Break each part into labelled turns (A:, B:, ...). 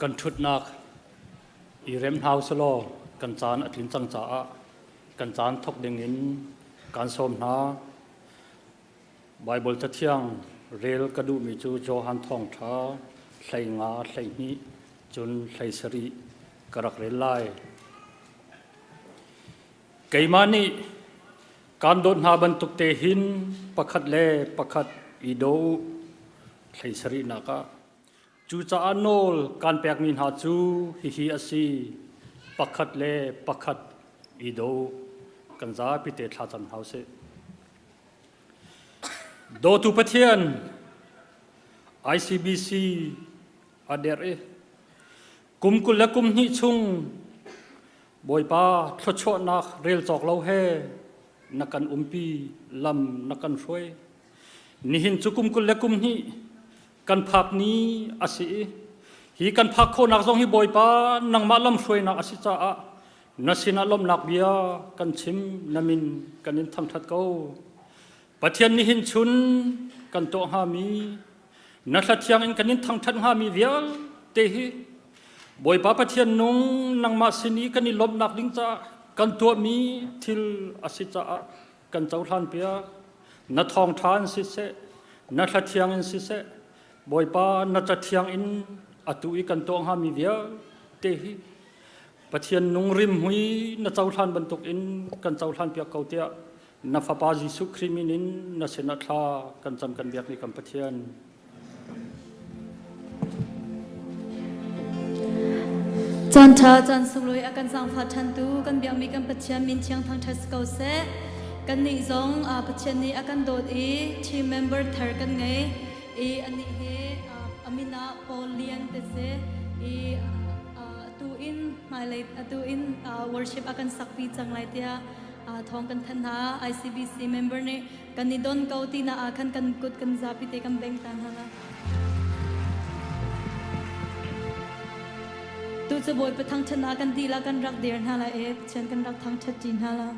A: Kan ṭhutnak i rem hna usih kan caan a tlin cang caah kan caan thawk dingin kaan sawm hna. Baibal Cathiang rel ka duhmi cu Johan Thawngṭha 15 12 cun 17 ka rak rel lai. Keimah nih kaan dawt hna bantuk te hin pakhat le pakhat i daw u. 17nak ah Cucaah nawl kaan pekmi hna cu hihi a si: pakhat le pakhat i daw u. Kan zapite thlacam hna usih. Dawtu Pathian, ICBC a derh i kum 22 chung Bawipa thluachuahnak rel cawk lo he na kan umpi, lam na kan hruai. Nihin cu kum 22 kan phak ni a si i hi kan phak khawhnak zong hi Bawipa nangmah lamhruainak a si caah na sinah lawmhnak bia kan chim na min kan in thangṭhat ko. Pathian nihin chun kan tuah hngami na thlathiang in kan in thangṭhat hngami vialte hi Bawipa Pathian nung nangmah sin i kan i lawmhnak ding caah kan tuahmi thil a si caah kan cohlan piak. Na thawngṭha in siseh, na thlathiang in siseh, Bawipa na cathiang in atu i kan tuah hngami vialte hi Pathian nung rimhmui na cohlan bantukin kan cohlan piak ko tiah na Fapa Jesuh Khrih min in na sinah thla kan cam kan biakmi kan Pathian.
B: Caan ṭha caan sunglawi a kan zaangfah ṭhantu kan biakmi kan Pathian min thiang thangṭhat si ko seh. Kannih zong Pathian nih a kan dawt i team member thar kan ngei i anih hi a min ah Paul Lian te si i atu in hmailei atu in worship a kan sakpi cang lai tiah thawng kan thanh hna. ICBC member nih Kan i don ko ti na ah khan kan kut kan zapi te kan beng ta hna la. Tu cu Bawipa thangṭhatnak kan dih la kan rak dir hna la e Pathian kan rak thangṭhat ṭi hna la.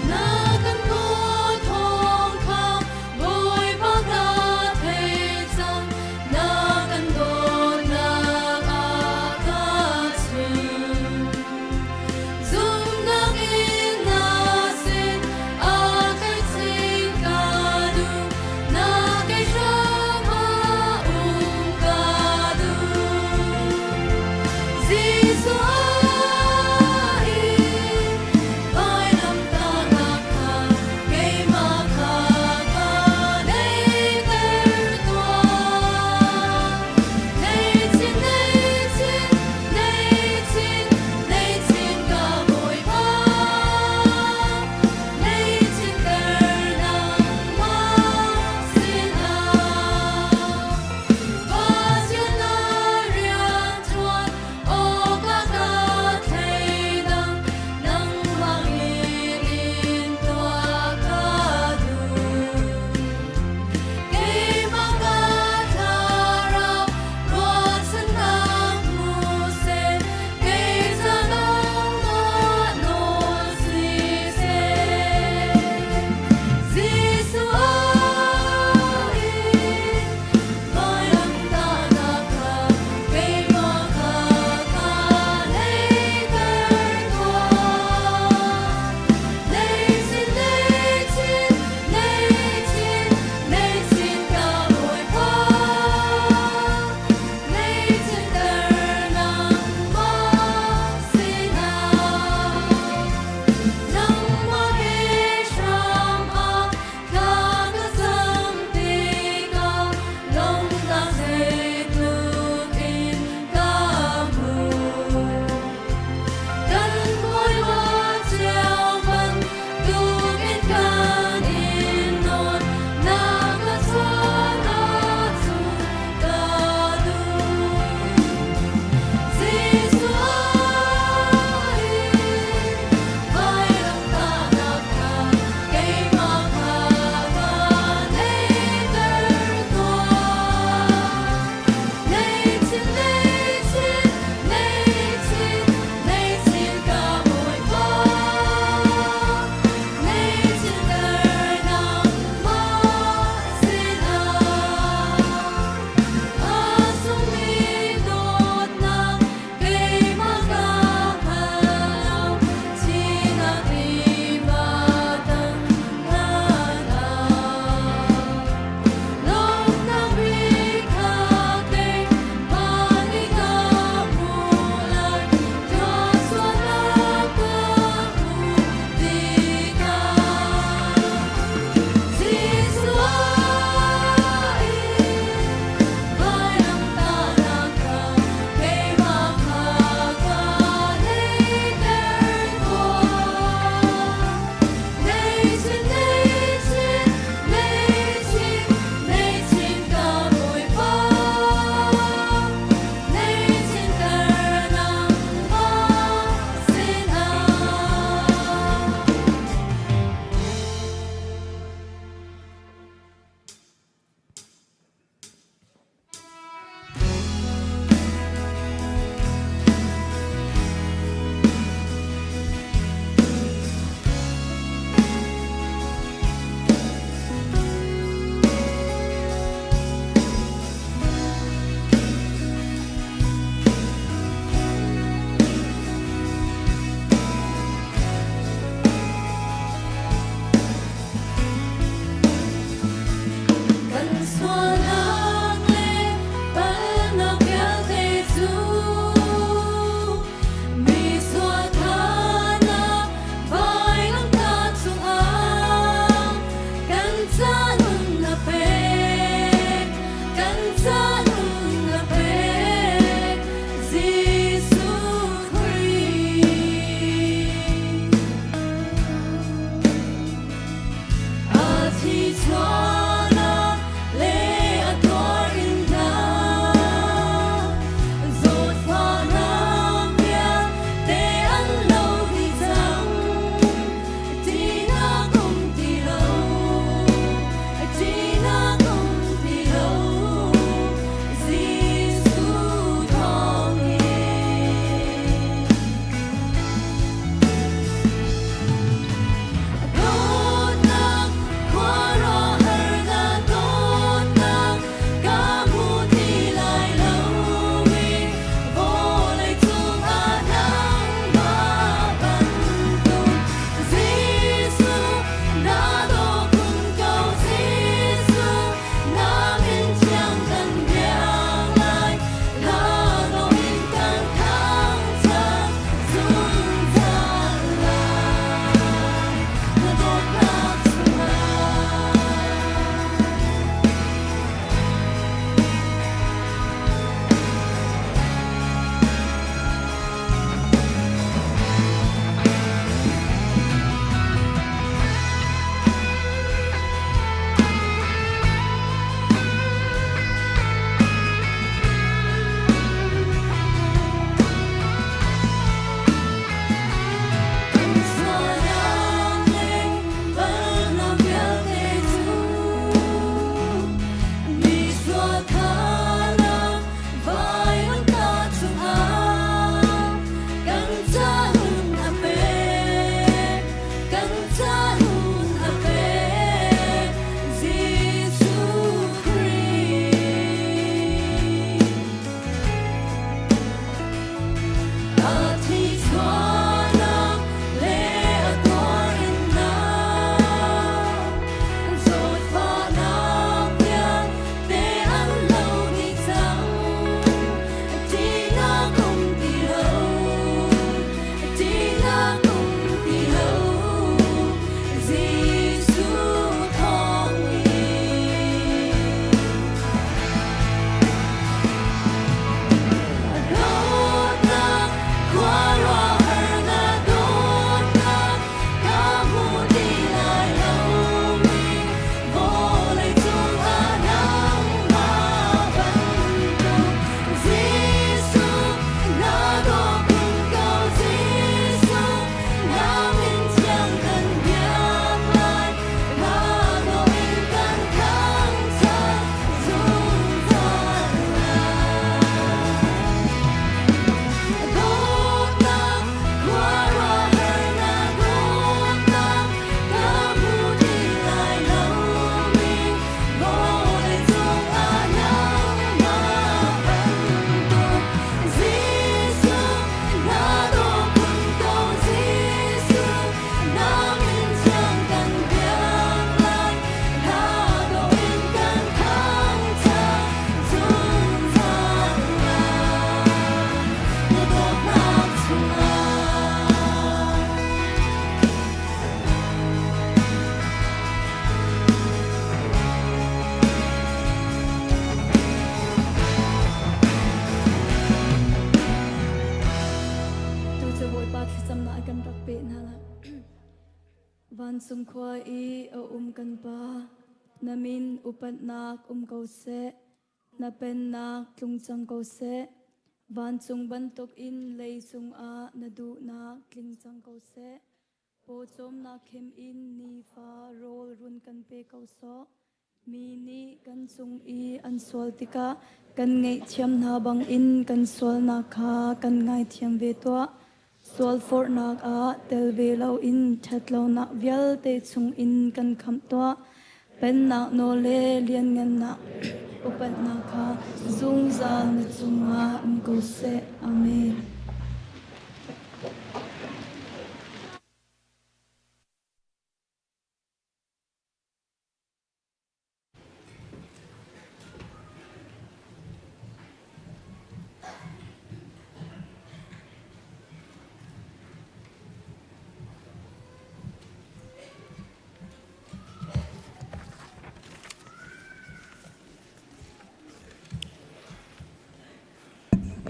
B: Na kan kaw thawng kha Bawipa ka thei cang na kan dawtnak a ka chim. Zumhnak. Vancung khua i a um kan Pa, na min upatnak um ko seh, na pennak tlung cang ko seh. Vancung bantukin leicung ah na duhnak tling cang ko seh. Pawcawmnak khem in nifa rawl run kan pe ko sawh. Mi nih kan cung i an sual tikah kan ngaihthiam hna bangin kan sualnak kha kan ngaithiam ve tuah. Sualforhnak ah tel ve loin ṭhatlonak vialte chungin kan khamh tuah. Pennak nawl le lianngannak upatnak kha zungzal na cungah um ko seh. Amen.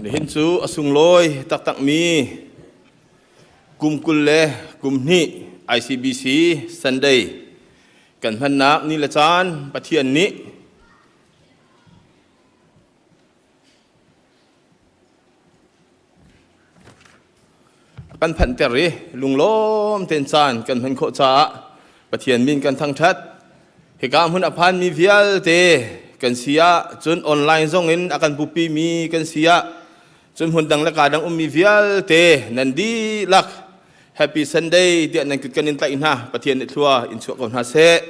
C: Nihin cu a sunglawi taktakmi kum 20 le kum hnih ICBC Sunday kan hmannak ni le caan Pathian nih kan phanhter i lunglawm tein caan kan hman khawh caah Pathian min kan thangṭhat. Hika hmun a phanmi vialte kan si ah cun online zong in a kan pupimi kan si ah cun hmun dang le ka dang ummi vialte nan dihlak Happy Sunday tiah nan kut kan in tlaih hna. Pathian nih thlua in chuah ko hna seh.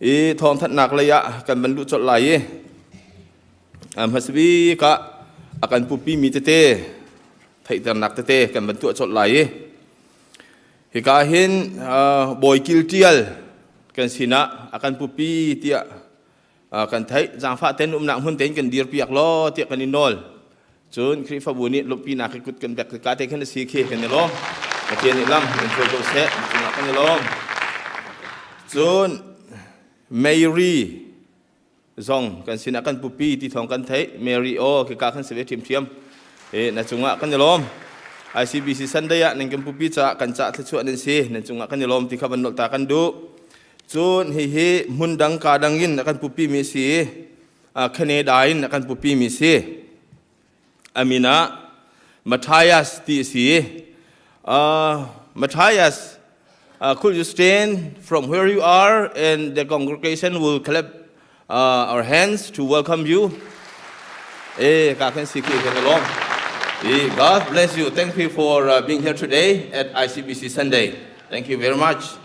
C: I thawngthanhnak lei ah kan van luh colh lai i hmasabik ah a kan pupimi tete theihternak tete kan van tuah colh lai i hika hin bawi kil tial kan sinah a kan pupi tiah kan theih. Zaangfah ten umnak hmun tein kan dir piak law tiah kan i nawl. Cun Khrihfabu nih lawmhpinak hi kut kan bek ka te khan a si khi kan i lawm. Pathian nih lam in hruai ko seh, cungah kan i lawm. Cun Mary zong kan sinah kan pupi ti thawng kan theih. Mary aw khika kan si ve ṭhiamṭhiam. E na cungah kan i lawm. ICBC Sunday ah nan kan pupi caah kan cah thluachuah nan si. Nan cungah kan i lawm ti kha van nolh ta kan duh. Cun hihi hmun dang ka dang in a kan pupi mi si. Canada in a kan pupi mi si. Amin ah Matthias ti si. Matthias, could you stand from where you are and the congregation will clap our hands to welcome you. Eh, ka kan si ki kan lom. Eh, God bless you. Thank you for being here today at ICBC Sunday. Thank you very much.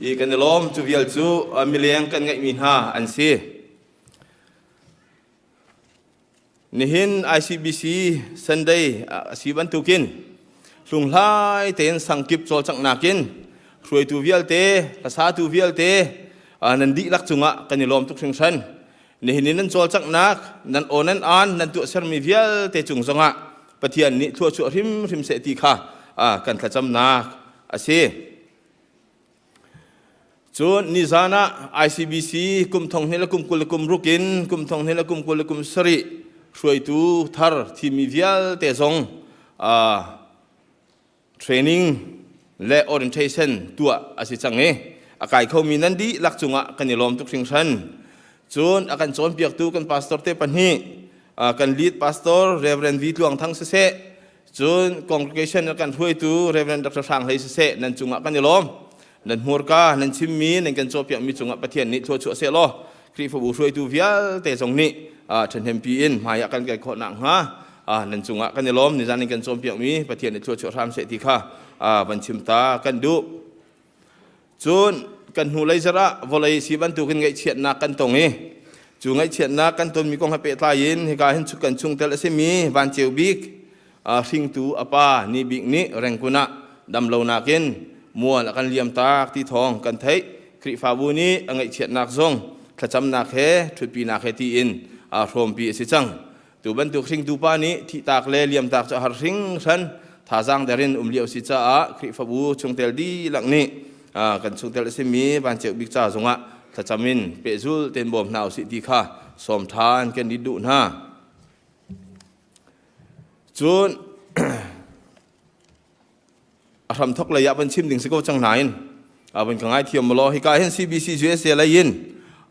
C: I kan i lawm. Cu vial cu mileng kan ngeihmi hna an si. Nihin ICBC Sunday a si bantukin hlunghlai tein sangkip cawlcanghnak in hruaitu vialte, hlasatu vialte nan dihlak cungah kan i lawm tuk hringhran. Nihin in nan cawlcanghnak, nan aw nan aan, nan tuahsermi vialte cung zongah Pathian nih thluachuah hrimhrim seh ti kha kan thlacamnak a si. Cun nizan ah ICBC kum thong hnih le kum 20 le kum ruk in kum thong hnih le kum 20 le kum sarih hruaitu thar thimi vialte zong training le orientation tuah a si cang i a kai khomi nan dihlak cungah kan i lawm tuk hringhran. Cun a kan cawnpiaktu kan pastor te pahnih kan lead pastor Reverend V Tluang Thang siseh Cun congregation kan hruaitu Reverend Dr. Hrang Hlei siseh nan cungah kan i lawm. Nan hmurka nan chimmi nan kan cawpiakmi cungah Pathian nih thluachuah seh law Khrihfabu hruaitu vialte zong nih ṭhahnempi in hmai ah kan kai khawh nakhnga nan cungah kan i lawm. Nizan in kan cawnpiakmi Pathian nih thluachuah hram seh ti kha van chim ta kan duh. Cun kan hnulei zarh ah vawlei si bantukin ngaihchiatnak kan tong i cu ngaihchiatnak kan tonmi kong he pehtlai in hika hin kan chungtel a simi Van Ceu Bik hringtu a pa Ni Bik nih Rengkun ah damlonak in mual a kan liamtak ti thawng kan theih. Khrihfabu nih a ngaihchiatnak zong thlacamnak he ṭhutpinak he tiin hrawmpi a si cang. Tu bantuk hringtu pa nih thihtak le liamtak cu a har hringhran. Thazaang der in um lio si caah Khrihfabu chungtel dihlak nih kan chungtel a simi Van Ceu Bik ca zongah thlacam in pehzul tein bawm hna usih ti kha sawm ṭhan kan i duh hna. Cun a hramthok lei ah van chim ding si ko cang nain. Van ka ngai thiam law hika hin CBC USA lei in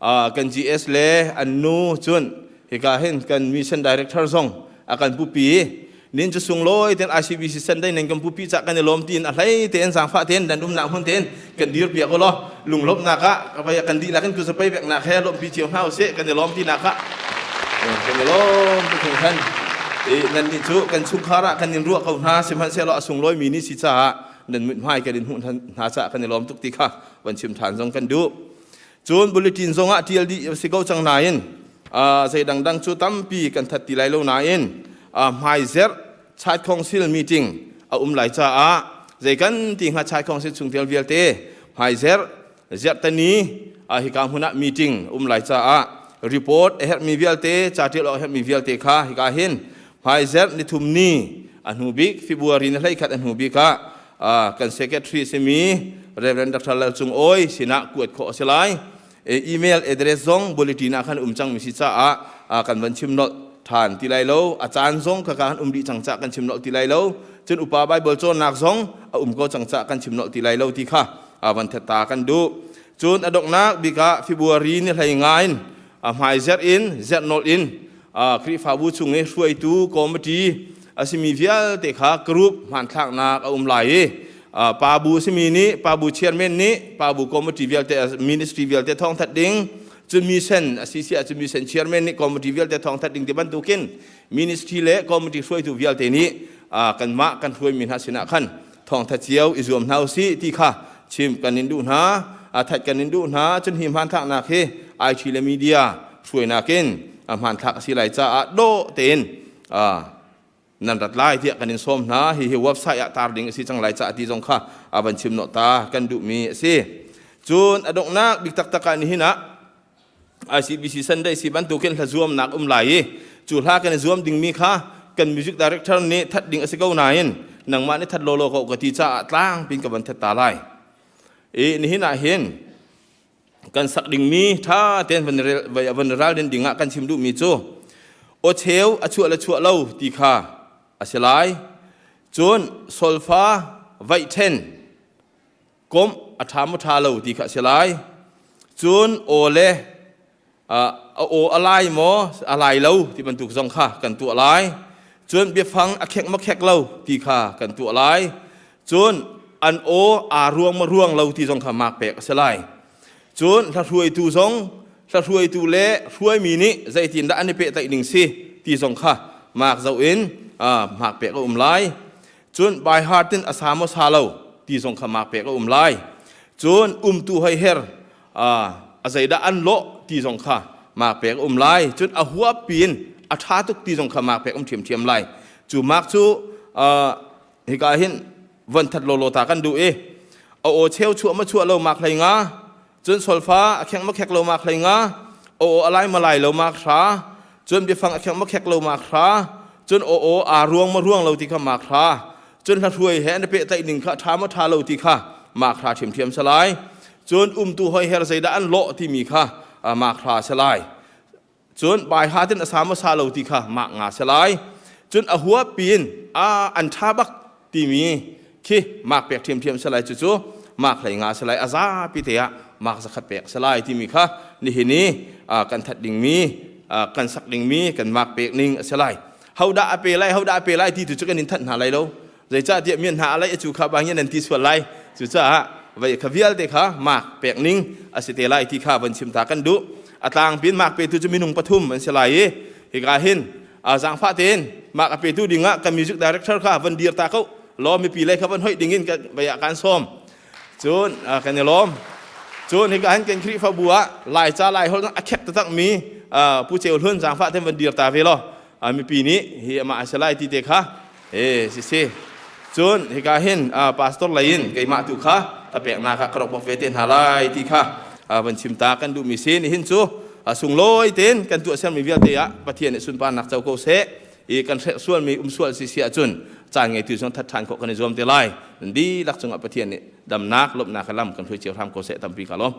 C: kan GS le an nu cun hika hin kan mission director zong a kan pupi nin cu sunglawi ten ICBC Sunday nan kan pupi ca kan i lawm tiin a hlei tein zaangfah tein nan umnak hmun tein kan dir piak law lunglawmhnak ah kan dihlak in kusapei peknak he lawmhpi cio hna usih kan i lawm tinak ah kan i lawm tuk hringhran. Nan nih cu kan chungkhar ah kan in ruah ko hna, sihmanhsehlaw a sunglawi mi ni si caah nan mithmai kan in hmuh hna caah kan i lawm tuk ti kha van chim ṭhan zong kan duh. Cun bulletin zong ah ṭial dih si ko cang nain zei dangdang cu tampi kan that ti lai lo nain hmaizerh Church Council meeting a um lai caah zei kan ti hnga Church Council chungtel vialte hmaizerh zerhtani hika hmun ah meeting um lai caah report a herhmi vialte, ca ṭial awk a herhmi vialte kha hika hin hmaizerh nithum ni a hnu bik February ni 21 a hnu bik ah kan secretary simi Reverend Dr. Lal Cung Awi sinah kuat khawh a si lai. Email address zong bulletin ah khan um cang mi si caah kan van chim nolh than ti lai lo. A caan zong kha kan um dih cang caah kan chim nolh ti lai lo. Cun upa Bible cawnnak zong a um ko cang caah kan chim nolh ti lai lo ti kha van thetta kan duh. Cun a donghnak bik ah February ni 15 in hmaizerh in zerh nolh in Khrihfabu chung i hruaitu committee a simi vialte kha group hmanthlaknak a um lai i pa bu simi nih pa bu chairman nih pa bu committee vialte, ministry vialte thawngthat ding, cun mission a si si ahcun mission chairman nih committee vialte thawngthat ding ti bantukin ministry le committee hruaitu vialte nih kanmah kan hruaimi hna sinah khan thawngthat cio i zuam hna usih ti kha chim kan in duh hna, that kan in duh hna. Cun hi hmanthlaknak hi IT le media hruainak in hmanthlak a si lai caah dawh tein nan rat lai tiah kan in sawm hna. Hihi website ah tar ding a si cang lai caah ti zong kha a van chim nawh ta kan duhmi a si. Cun a donghnak bik taktak ah nihin ah ICBC Sunday si bantukin hla zuamnak um lai i cu hla kan i zuam dingmi kha kan music director nih that ding a si ko nain nangmah nih that lawlaw ko ka ti caah tlang pin ka van that ta lai. I nihin ah hin kan sak dingmi tha tein van van ral din ding ah kan chim duhmi cu aw cheu a chuah le chuah lo ti kha a si lai. Cun solfa vaih then komh a ṭha maw ṭha lo ti kha a si lai. Cun aw le a aw a lai maw a lai lo ti bantuk zong kha kan tuah lai. Cun biafang a khek maw khek lo ti kha kan tuah lai. Cun an aw aa ruang maw ruang lo ti zong kha mak pek a si lai. Cun hlahruaitu zong hlahruaitu le hruaimi nih zeitindah an i pehtlaih ning si ti zong kha mak zoh in mak pek a um lai. Cun by heart in a sa maw sa lo ti zong kha mak pek a um lai. Cun umtu hoi her a zeidah an lawh ti zong kha mak pek a um lai. Cun a huap piin a ṭha tuk ti zong kha mak pek um ṭhiamṭhiam lai. Cu mak cu hika hin von that lawlaw ta kan duh i a aw cheu chuah ma chuah lo mak 15, cun solfa a kheng ma khek lo mak 15, aw aw a lai ma lai lo mak 10, cun biafang a kheng ma khek lo mak 10, cun aw aw aa ruang ma ruang lo ti kha mak 10, cun hla hruai he an pehtlaih ning kha ṭha ma ṭha lo ti kha mak 10 ṭhiamṭhiam si lai. Cun umtu hoi her zeidah an lawh timi kha mak 10 si lai. Cun baiha tin a sa maw sa lo ti kha mah nga si lai. Cun a huap piin a an ṭha bak timi khi mak pek ṭhiamṭhiam si lai. Cucu mak 15 si lai. A zapi te ah mak 100 pek si lai timi kha nihin i kan that dingmi, kan sak dingmi kan mak pek ning a si lai. Hodah a pe lai, hodah a pe lai ti tu cu kan in thanh hna lai lo, zeicahtiah mian hna alai cu kha bangin nan ti sual lai. Cucaah vei kha vialte kha mak pek ning a si te lai ti kha van chim ta kan duh. A tlangpin mak petu cu minung pathum an si lai i hika hin zaangfah tein mak a petu dingah kan music director kha van dir ta ko law mipi lei kha van hoih dingin vei ah kan sawm. Cun kan i lawm. Cun hika hin kan Khrihfabu ah Lai ca Lai holh a khek taktak mi Pu Ceu Hlun zaangfah tein van dir ta ve law mipi nih hi amah a si lai ti te kha e si si. Cun hika hin pastor lei in keimah tu kha ka peknak ah ka rak bok ve te hna lai ti kha van chim ta kan duhmi si. Nihin cu sunglawi tein kan tuah sermi vialte ah Pathian nih sunparnak co ko seh. I kan hrelh sualmi um sual si si ahcun caan ngeitu zong that ṭhan khawh kan i zuam te lai. Nan dihlak cungah Pathian nih damnak lawmhnak lam kan hruai cio hram ko seh. Tampi ka lawm.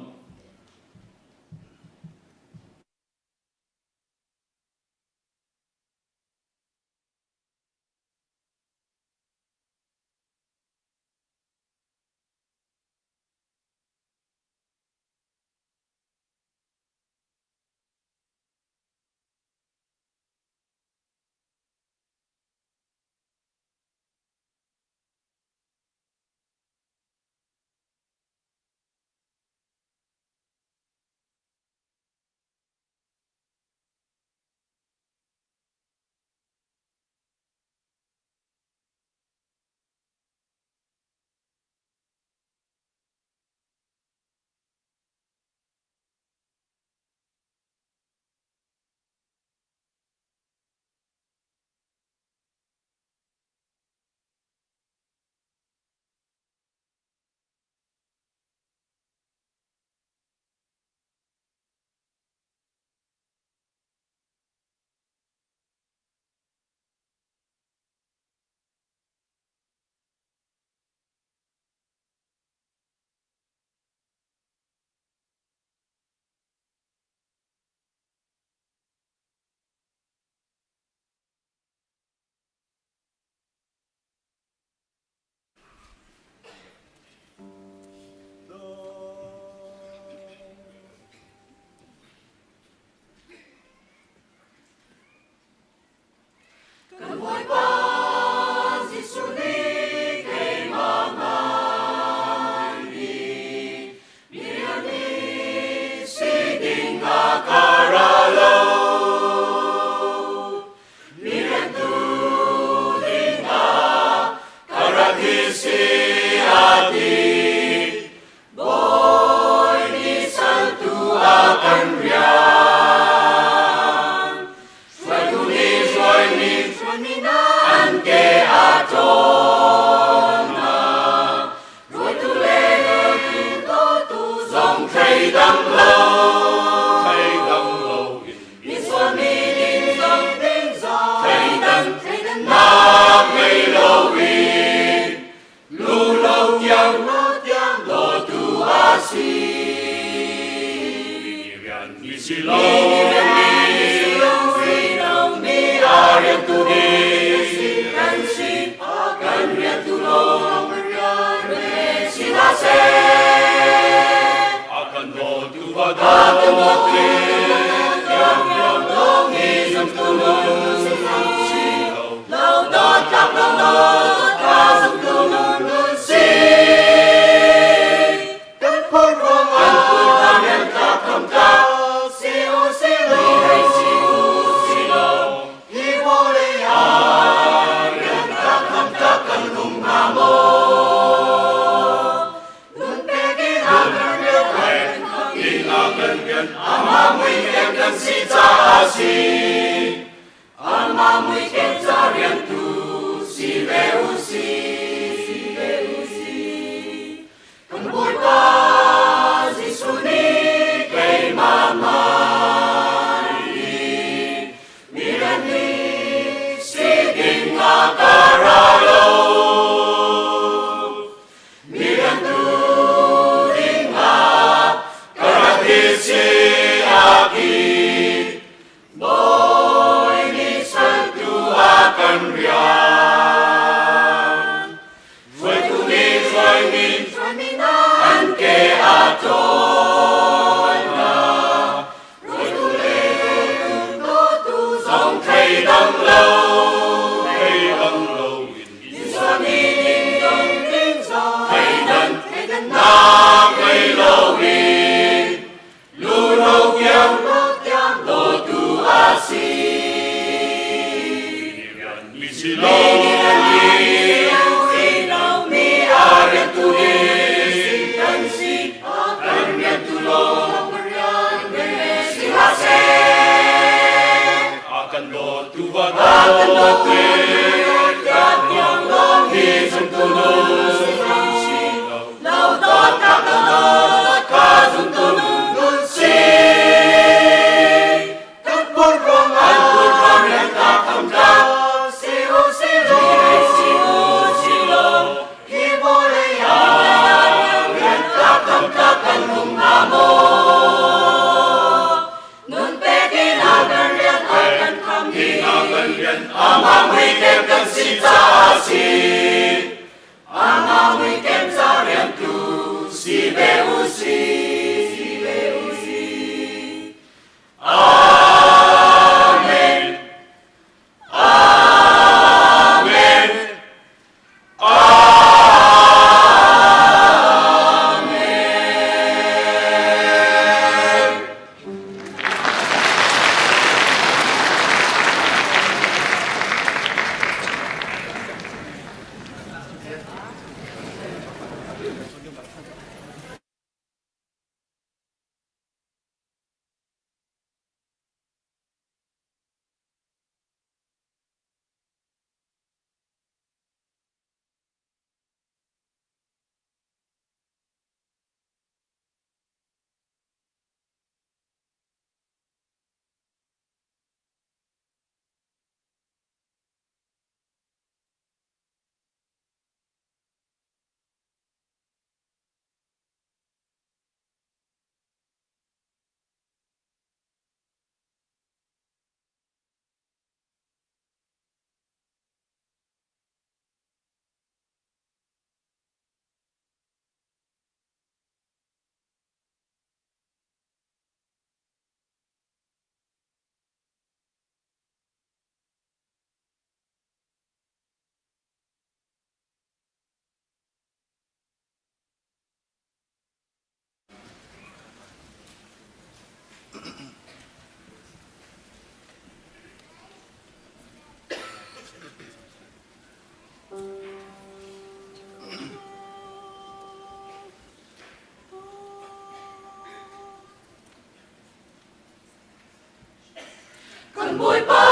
D: Kan Bawipa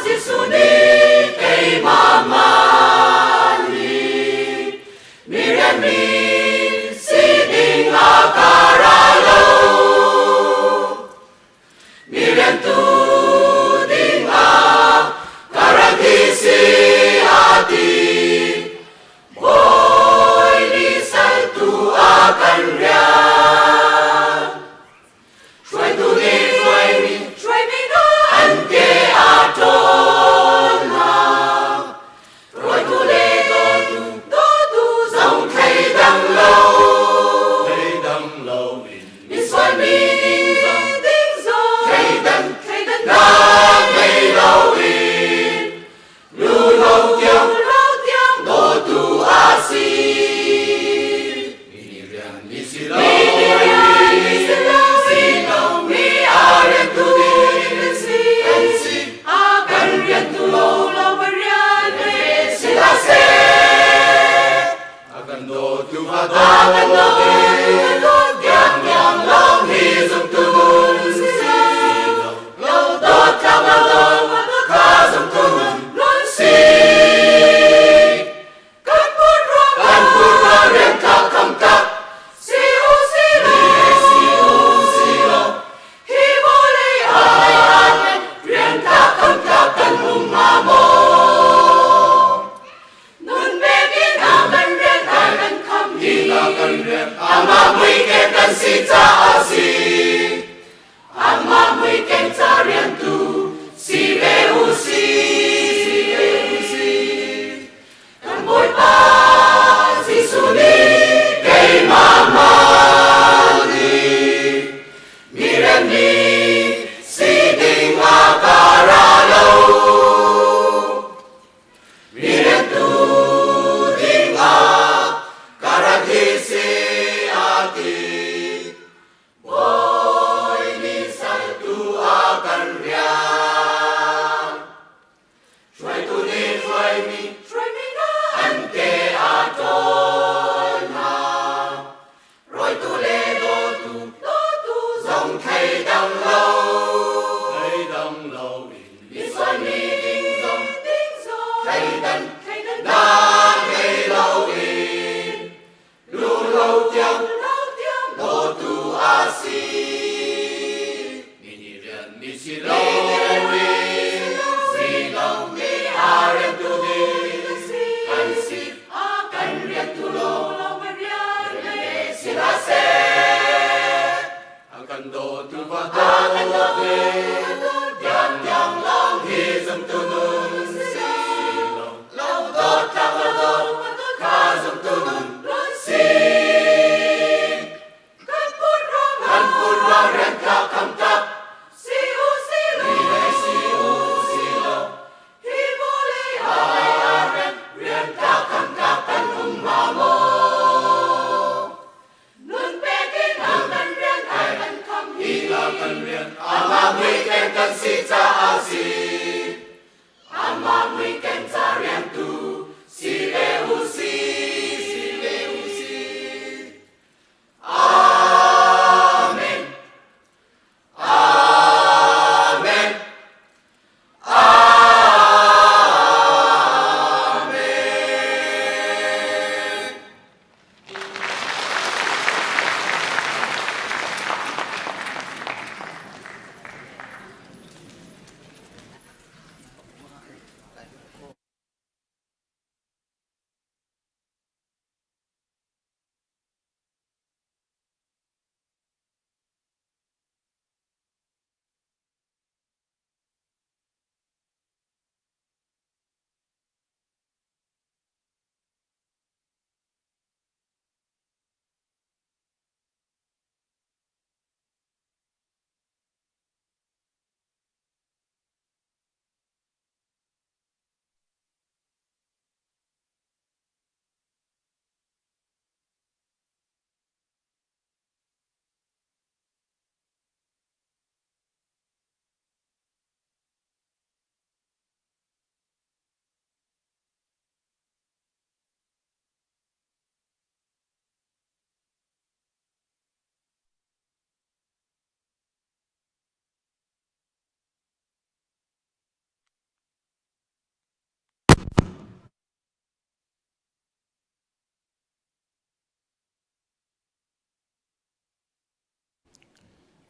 D: Jesuh nih keimah man hi mi rianmi si ding a ka ra lo. Mi riantu ding ah ka rat hi si a ti. Bawi nih saltu a kan rian. Hruaitu nih hruaimi hruaimi hna an ke a ṭawl hna. Rawitu le dawtu dawtu zong thleidang lo.
E: Thleidang loin
D: Misual mi ding zong ding zong
E: thleidan
D: thleidan
E: nak ngei loin nu lo tiang
D: lo tiang
E: dawtu a si. Mi nih rian mi si lo.
D: Mi nih rian mi si lo.
E: Si lo mi a riantu ding
D: kan si.
E: Kan si.
D: A kan riantu lo lo va rian ve
E: si hlah seh. A kan dawtu a
D: A kan
E: dawt
D: dawtu a dawt
E: tiang tiang lawng hi zumtu nun
D: si
E: si
D: lo.
E: Lo dawt tlak lo dawt kha zumtu nun
D: Nun
E: si.
D: Kan put ruang
E: Kan put ruang rian tlak kham tak
D: si u si lo.
E: Si u si lo.
D: Hi vawlei ah
E: Rian tlak kham tlak kan um hnga maw?
D: Nun pekin a kan rian a kan kham
E: Hi na kan rian amah muiken kan si caah si. Amah muiken ca riantu si ve u si. Si ve u si. Kan Bawipa Jesuh nih keimah hmang in mi remmi si ding a ka ra lo. Mi riantu ding ah ka rat hi si a ti.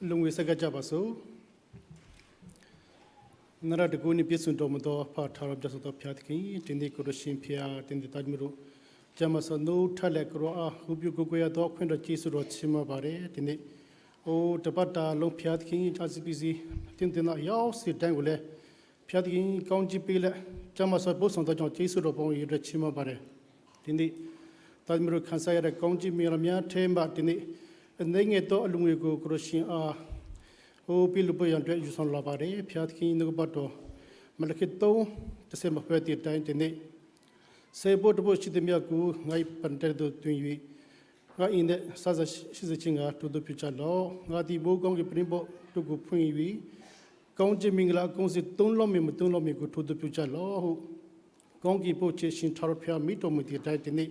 F: Lungwi saka cha ba su. Nara de guni pi sun do mo do pha tha rab jasu do phya thki tindi ko ro shin phya tindi taj mi ru jama sa nu tha le ko a hu pyu ko ko ya do khwin ro chi su ro chi ma ba re tindi o ta pa ta long phya thki cha si pi si tin tin na yaw si dang ko le phya thki kaung chi pi le jama sa bo song do jong chi su ro bong yi ro chi ma ba re tindi taj mi ru khan sa ya re kaung chi mi ra mya the ma tindi နေငယ်တော့အလူငွေကိုကရရှင်အားဟိုပြလူပယံတဲ့ယူဆောင်လာပါတယ်ဖျားသခင်နှုတ်ပတ်တော်မလခိတုံးတဆေမဖဲတဲ့တိုင်းတဲ့နေ့စေဖို့တဖို့ရှိတဲ့မြတ်ကိုငိုင်ပန်တဲ့တို့တွင်၍ငါအင်းတဲ့ဆာဆရှိစချင်းကတူတူပြချလောငါဒီဘိုးကောင်းကပြင်းဖို့တုကိုဖွင့်၍ကောင်းချင်မင်္ဂလာကုန်းစီတုံးလုံးမမတုံးလုံးမကိုထိုးတူပြချလောဟုကောင်းကင်ပို့ချရှင်ထာဝရဖျားမိတော်မူတဲ့တိုင်းတဲ့နေ့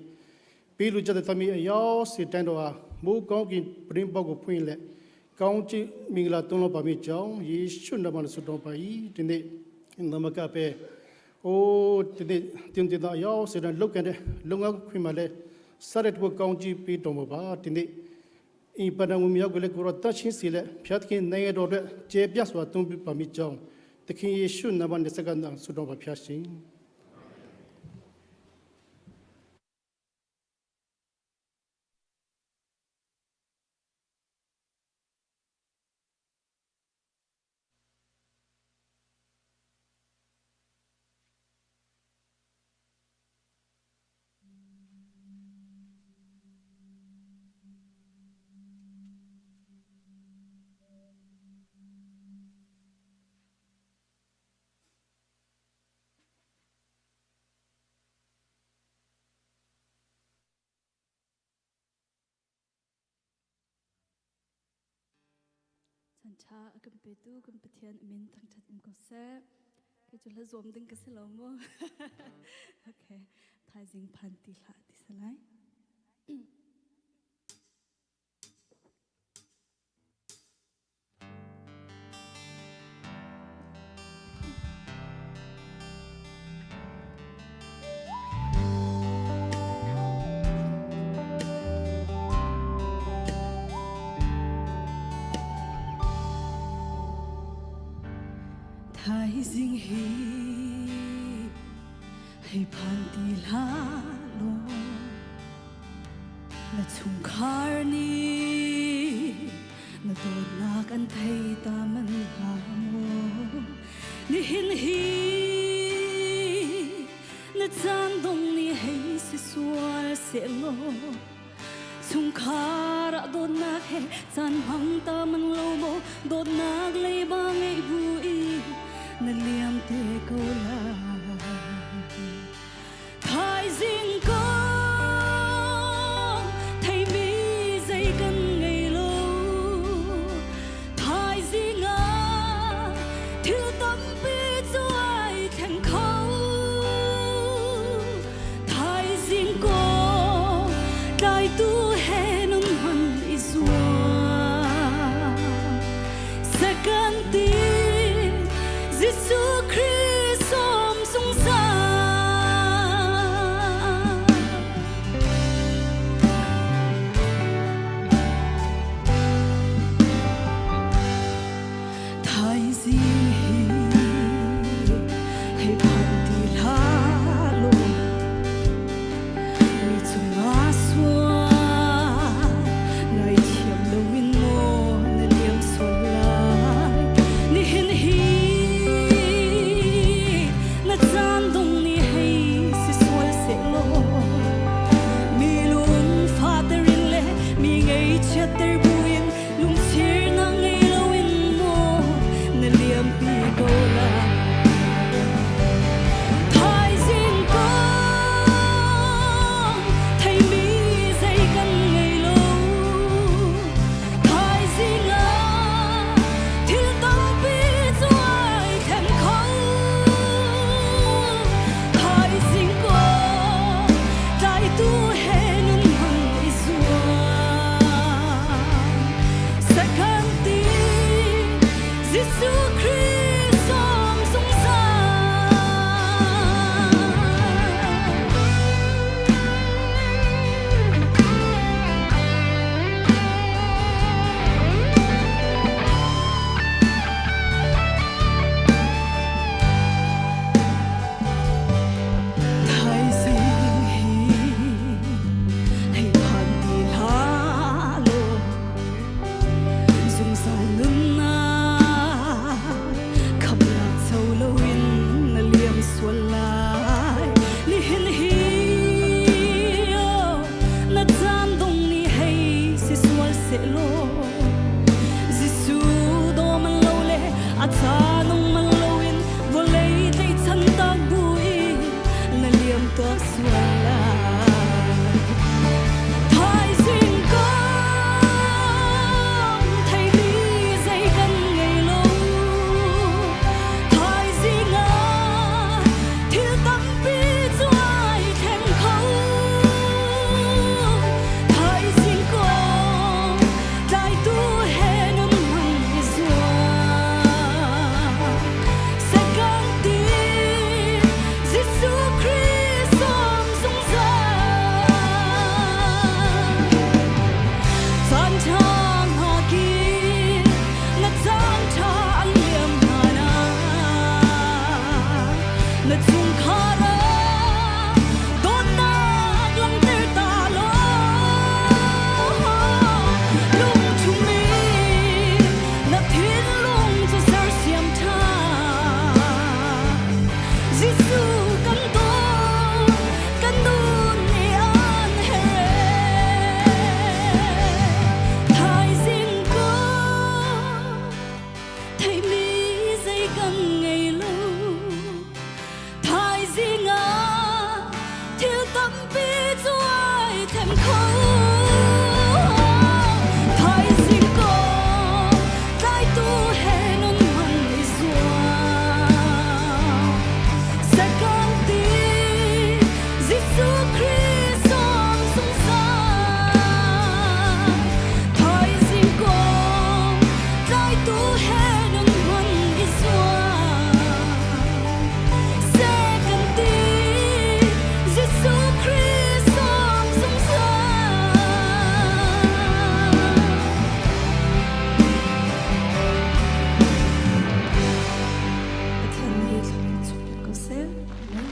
F: ပြီးလူကြတဲ့သမီးအယောစီတန်တော်ဟာမိုးကောင်းကင်ပရင်ပေါက်ကိုဖွင့်လက်ကောင်းချီးမင်္ဂလာသွန်းလောပါမိကြောင်းယေရှုနာမနဲ့ဆုတောင်းပါ၏ဒီနေ့နမကပဲအိုးဒီနေ့တင်တင်တော်အယောစီတန်လုတ်ကန်တဲ့လုံငါခွင်မှာလဲစရက်ဘကောင်းချီးပေးတော်မူပါဒီနေ့အင်ပဒံဝမြောက်ကလေးကိုရတချင်းစီလက်ဖျတ်ခင်နေတော်တဲ့ကျေပြတ်စွာသွန်းပြပါမိကြောင်းသခင်ယေရှုနာမနဲ့စက္ကန့်ဆုတောင်းပါဖျားရှင်
B: Chan tha a kan petu kan Pathian amin thangthat um ko seh. Kei cu hla zuam ding ka si lo mu. Okay. Thaizing phan ti hlah ti salai. Thaizing hi hei phan ti hlah law na chungkhar nih na dawtnak an thei ta man hnga maw nihin hi na caan dong nih hei si sual sehlaw chungkhar ah dawtnak he caan hmang ta man lo maw dawtnak leiba ngeih bu i na liam te ko lai Thaizing kong theimi zei kan ngei lo Thaizing ah thil tampi cu ai thleng kho Thaizing kong tlaitu he nun hman i zuam Second ti Jesuh Khrih sawm zungzal. Sehlaw Jesuh daw man lo le a ca nung man loin vawlei tleichan tak bu in na liam tuah sual lai. Thaizing kong theimi zei kan ngei lo. Thaizing ah thil tampi cu ai thleng kho. Thaizing kong tlaitu he nun hmang i zuam. Second ti Jesuh Khrih sawm zungzal. Caan ṭha hngak i na caan ṭha an liam hna na. Na chungkhar ah dawtnak langhter ta law. Lungchung i na thinlung cu sersiam ṭhan. Jesuh kan dawt, kan nun nih an herh. Thaizing ko theihmi zei kan ngei lo. Thaizing ah thil tampi cu ai thleng kho. Thaizing ko tlaitu he nun hman i zuam. Second ti Jesuh Khrih sawm zungzal. Thaizing ko tlaitu he nun hman i zuam. Second ti Jesuh Khrih sawm zungzal. Pathian nih thla in chuak ko seh. Amen.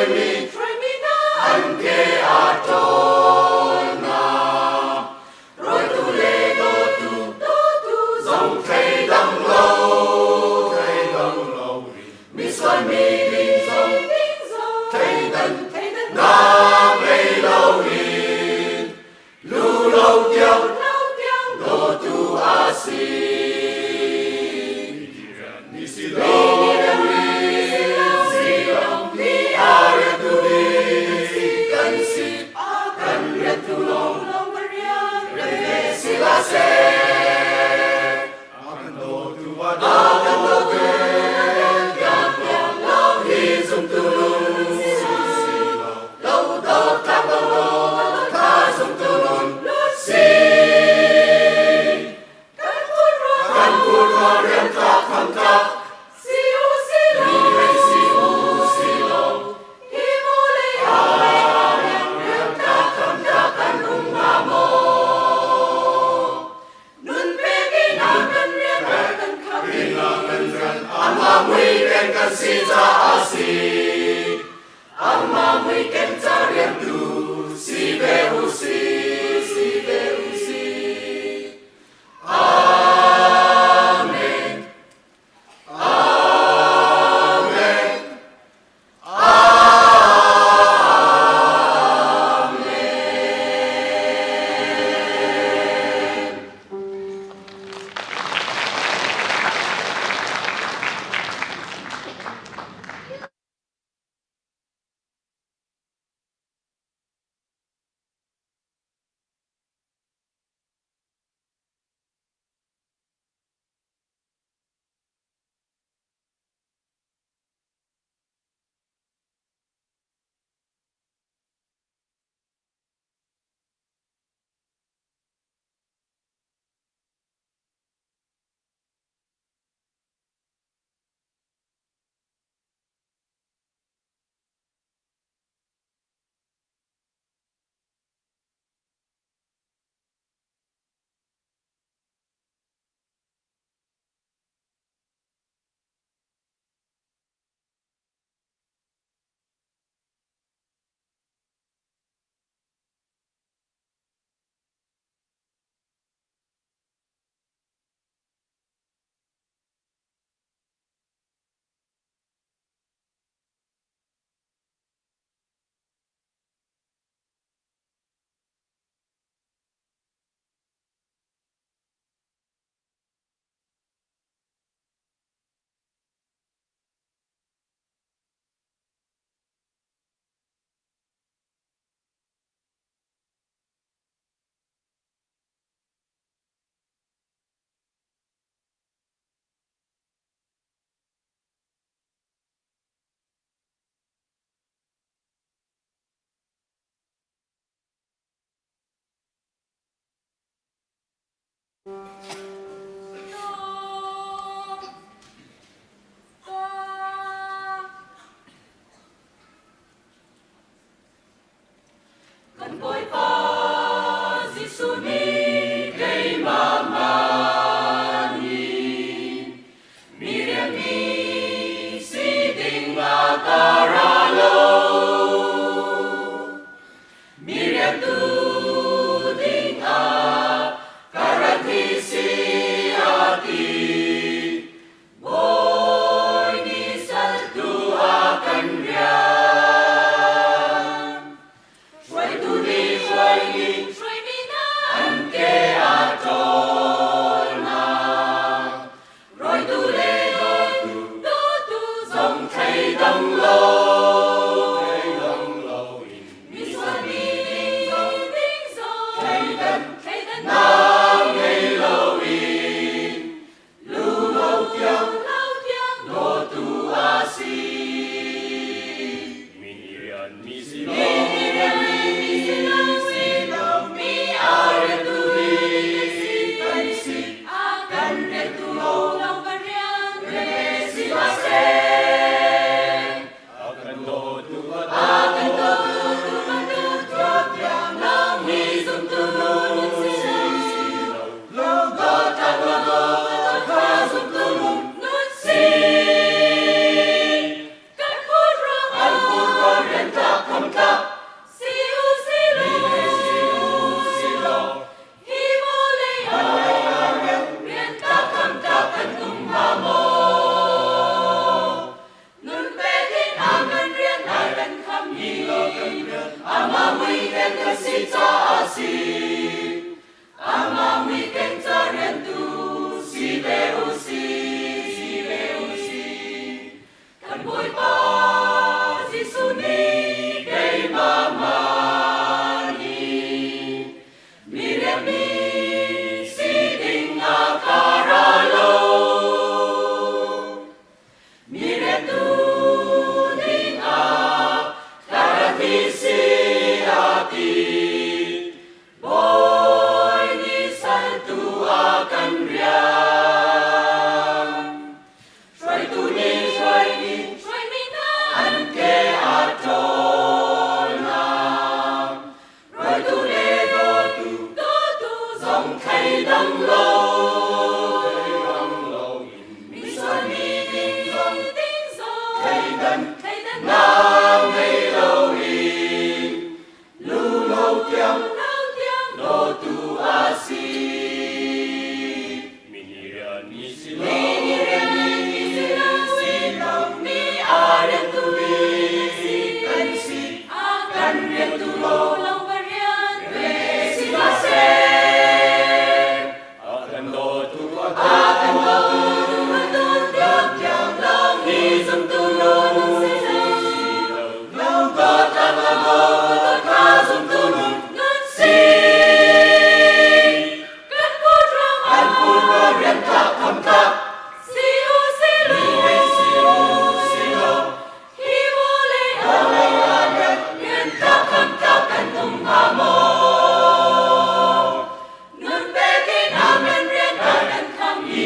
E: Hruaimi an ke a ṭawl hna. Rawitu le dawtu zong thleidang lo, thleidang lo misual mi ding zong thleidan nak ngei loin lu lo tiang dawtu a si. Mi si lo mi a riantu ding kan si kan riantu lawng rian ve si la seh a kan dawtu a kan dawtu tiang tiang lawng hi zumtu lung si lo dawt tlak lo dawt kha zumtu nun si. Kan kulhra rian tlak kham tlak si u si lo mi si u si lo hi vawlei ah rian tlak kham tlak kan um hnga maw nun pek in a kan rian kan kham kan rian amah mui ken kan si caah si amah mui ken ca riantu si ve u si si ve u si. Amen. Amen. Amen. Kan Bawipa Jesuh nih keimah man in mi rianmi si ding ah ka ra lo. Mi riantu ding ah ka rat hi si. hi si a ti. Bawi nih saltu a kan rian. Hruaitu nih hruaimi hruaimi hna an ke a ṭawl hna. Hruaitu le dawtu dawtu zong thleidang lo. Misual mi ding zong ding zong thleidan thleidannak ngei loin lu lo tiang lo tiang dawtu a si. Mi nih rian mi si lo mi nih rian mi si lo si lo mi a riantu si kan si a kan riantu lo lo va rian ve si hna seh. A kan dawtu a kan dawtu a dawt tiang lo mi zumtu nun si lo lo dawt la dawt kha zumtu nun nun si. Kan put ram kan put ram rian tlak kham tlak si u si lo si u si lo hi vawlei ah rian tlak kham tlak kan um hnga maw? Nun pekin amen rian a kan kham i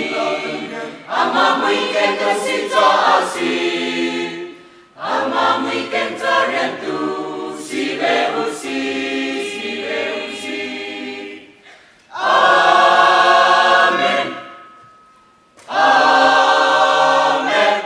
E: amah muiken kan si caah si. Amah muiken ca riantu si ve u si, si ve u si. Amen. Amen.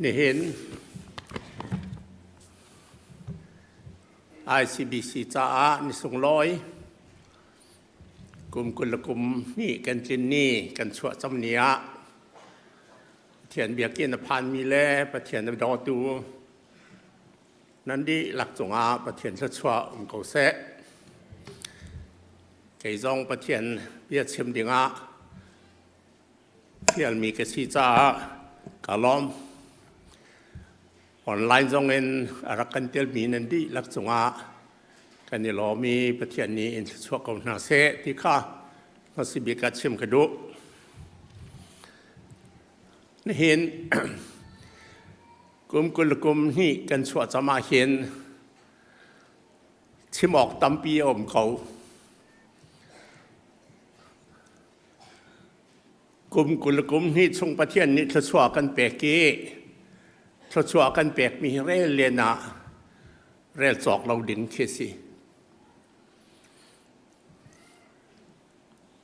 G: Nihin ICBC caah ni sunglawi kum 20 le kum hnih kan tlin ni kan chuah cam ni ah Pathian biakinn a phanmi le Pathian a dawtu Nan dihlak cungah Pathian thluachuah um ko seh. Kei zong Pathian bia chim dingah fialmi ka si caah ka lawm. Online zong in a rak kan telmi nan dihlak cungah kan i lawm i Pathian nih in thluachuah ko hna seh ti kha hmasabik ah chim ka duh. Nihin Kum 20 le kum hnih kan chuah cam ah hin chim awk tampi a um ko. Kum 20 le kum hnih chung Pathian nih thluachuah kan pek i thluachuah kan pekmi hi rel len ah rel cawk lo ding khi si.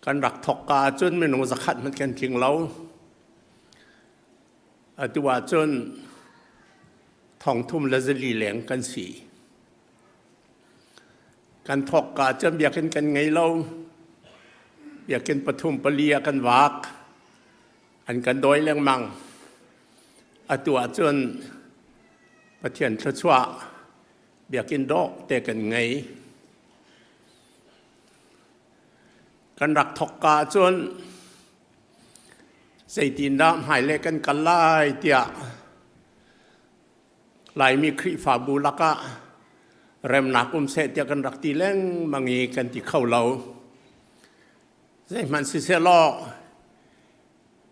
G: Kan rak thok ka ahcun minung zakhat hmanh kan tling lo. Atu ahcun thongthum le zali leng kan si. Kan thawkka cun biakinn kan ngei lo. Biakinn pathum pali ah kan vak. An kan dawi lengmang. Atu ahcun Pathian thluachuah biakinn dawh te kan ngei. Kan rak thawkka ahcun Zeitindah hmailei kan kal lai tiah Laimi Khrihfabu lakah remnak um seh tiah kan rak ti lengmang i kan ti kho lo. Zeihmanh sisehlaw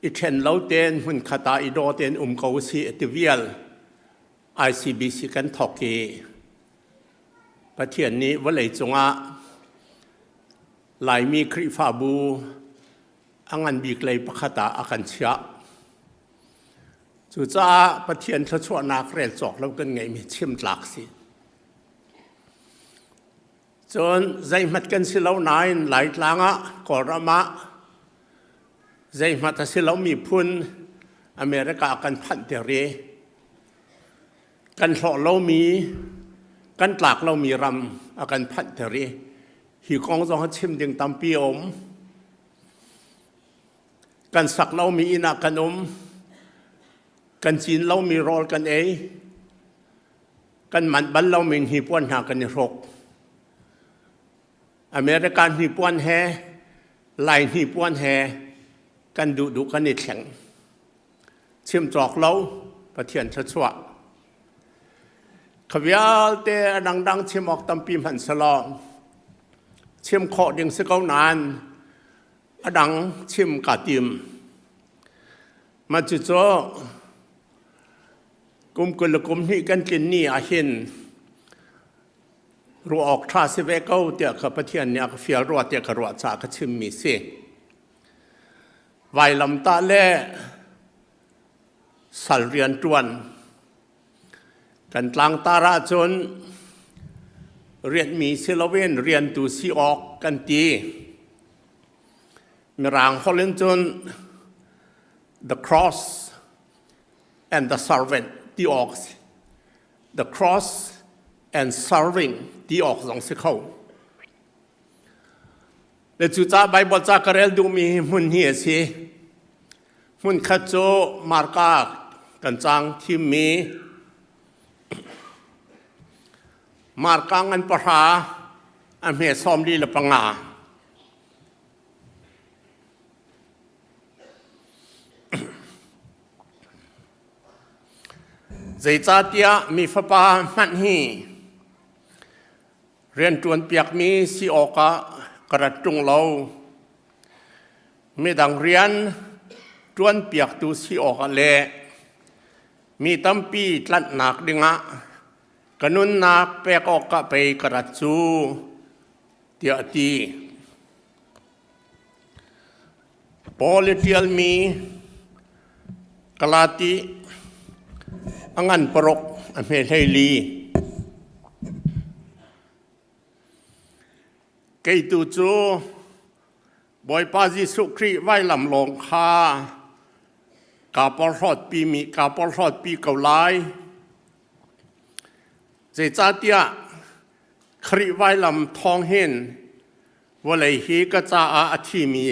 G: i ṭhen lo tein hmunkhat ah i daw tein um ko usih ti vial ICBC kan thawk i Pathian nih vawlei cungah Laimi Khrihfabu a ngan bik lei pakhat ah a kan chiah. Cucaah Pathian thluachuahnak rel cawk lo kan ngeihmi chim tlak si. Cun zeihmat kan si lo nain Laitlang ah Kawlram ah zeihmat a si lomi phun America kan phanhter i kan hlawh lomi kan tlak lomi ram a kan phanhter i hi kong zong hi chim ding tampi a um. Kan sak lomi inn ah kan um. Kan cin lomi rawl kan ei. Kan manh bal lomi hnipuan hna kan i hruk. America hnipuan he Lai hnipuan he kan duhduh kan i thleng. Chim cawk lo Pathian thluachuah. Kha vialte a dangdang chim awk tampi hmanh selaw chim khawh ding si ko nain a dang chim kaa tim. Mah cucu kum 20 le kum hnih kan tlin ni ah hin ruah awk ṭha si ve ko tiah kha Pathian nih a ka fial rua tiah ka ruah caah ka chimmi si. Vailamtah le sal rian ṭuan kan tlangtar ahcun rianhmi si loin riantu si awk kan ti. Mirang holh in cun the cross and the servant ti awk si. The cross and serving ti awk zong si kho. Le cucaah Baibal ca ka rel duhmi hi hmun hi a si. Hmun khat cu Marka kan cang thimmi Marka ngan pahra a hme 45. Zeicahtiah mi fapa hmanh hi rianṭuanpiakmi si awkah ka rat ṭung lo. Midang rian ṭuanpiaktu si awkah le mi tampi tlanhnak dingah ka nunnak pek awkah pei ka rat cu, tiah a ti. Paul i ṭialmi Galati a ngan paruk a hme 14. Kei tu cu Bawipa Jesuh Khrih vailam lawng kha kaa porhlawtpimi kaa porhlawtpi ko lai. Zeicahtiah Khrih vailam thawng hin Vawlei hi ka caah a thimi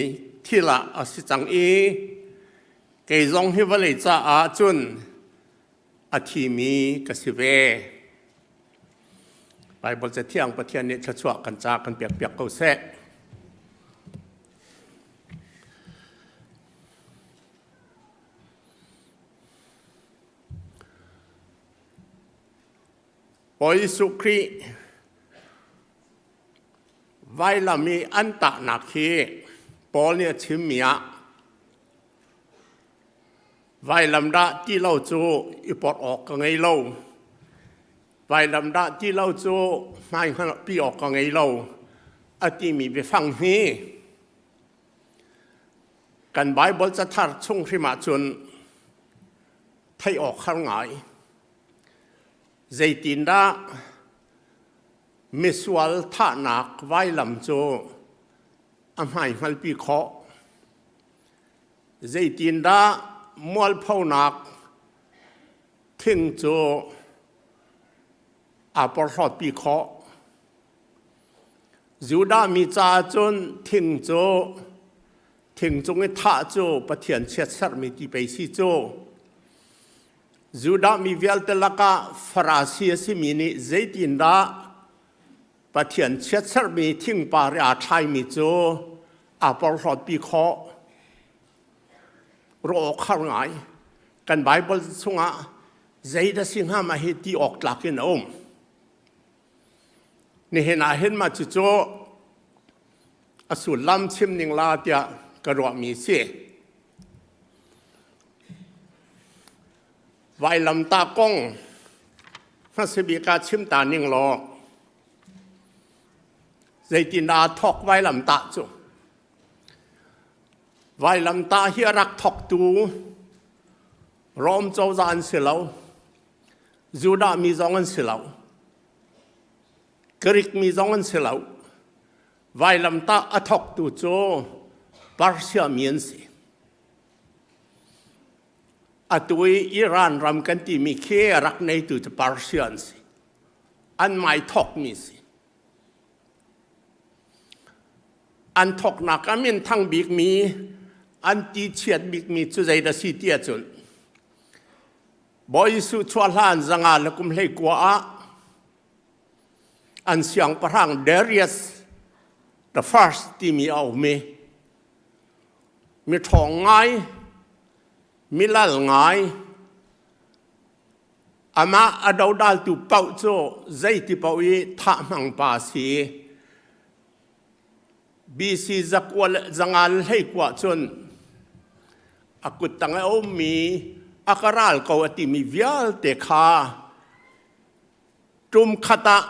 G: thil ah a si cang i kei zong hi vawlei caah cun a thimi ka si ve. Baibal Cathiang Pathian nih thluachuah kan ca kan pekpiak ko seh. Bawi Jesuh Khrih Vailam i an tahnak hi Paul nih a chimmi ah vailam dah ti lo cu i porh awk ka ngei lo. Vailam dah ti lo cu hmaihngalhpi awk ka ngei lo a timi biafang hi kan Baibal cathar chung hrim ahcun theih awk har ngai. Zeitindah Misual thahnak vailam cu a hmaihngalpi khawh. Zeitindah mualphonak thing cu aa porhlawtpi khawh? Judah mi caah cun thing cu thing cung i thah cu Pathian chiatserhmi ti pei si cu. Judah mi vialte lakah Farasi a simi nih zeitindah Pathian chiatserhmi thingpar i aa thlaimi cu aa porhlawtpi khawh? Ruah awk har ngai. Kan Baibal chungah zeidah si hnga mah hi ti awk tlak in a um. Nihin ah hin mah cucu a A sullam chim ning la tiah ka ruahmi si. Vailamtah kong hmasabik ah chim ta ning law zeitin aa thawk vailamtah cu? Vailamtah hi a rak thawktu Rom cozah an si lo, Judah mi zong an si lo, Greek mi zong an si lo. Vailamtah a thawktu cu Persia mi an si. Atu i Iran ram kan timi khi a rak neitu cu Persia an si. An mai thawkmi si. An thawknak ah min thang bikmi, an ti chiat bikmi cu zeidah si ti ahcun Bawi Jesuh chuah hlan zanga le kum 19 ah an siangpahrang Darius the First timi a um i mi ṭhawng ngai, mi lal ngai, amah a dodaltu paoh cu zeiti paoh i thah hmang pa si. BC zakua le zanga le hleikua cun a kuttang a ummi a ka ral ko a timi vialte kha tum khat ah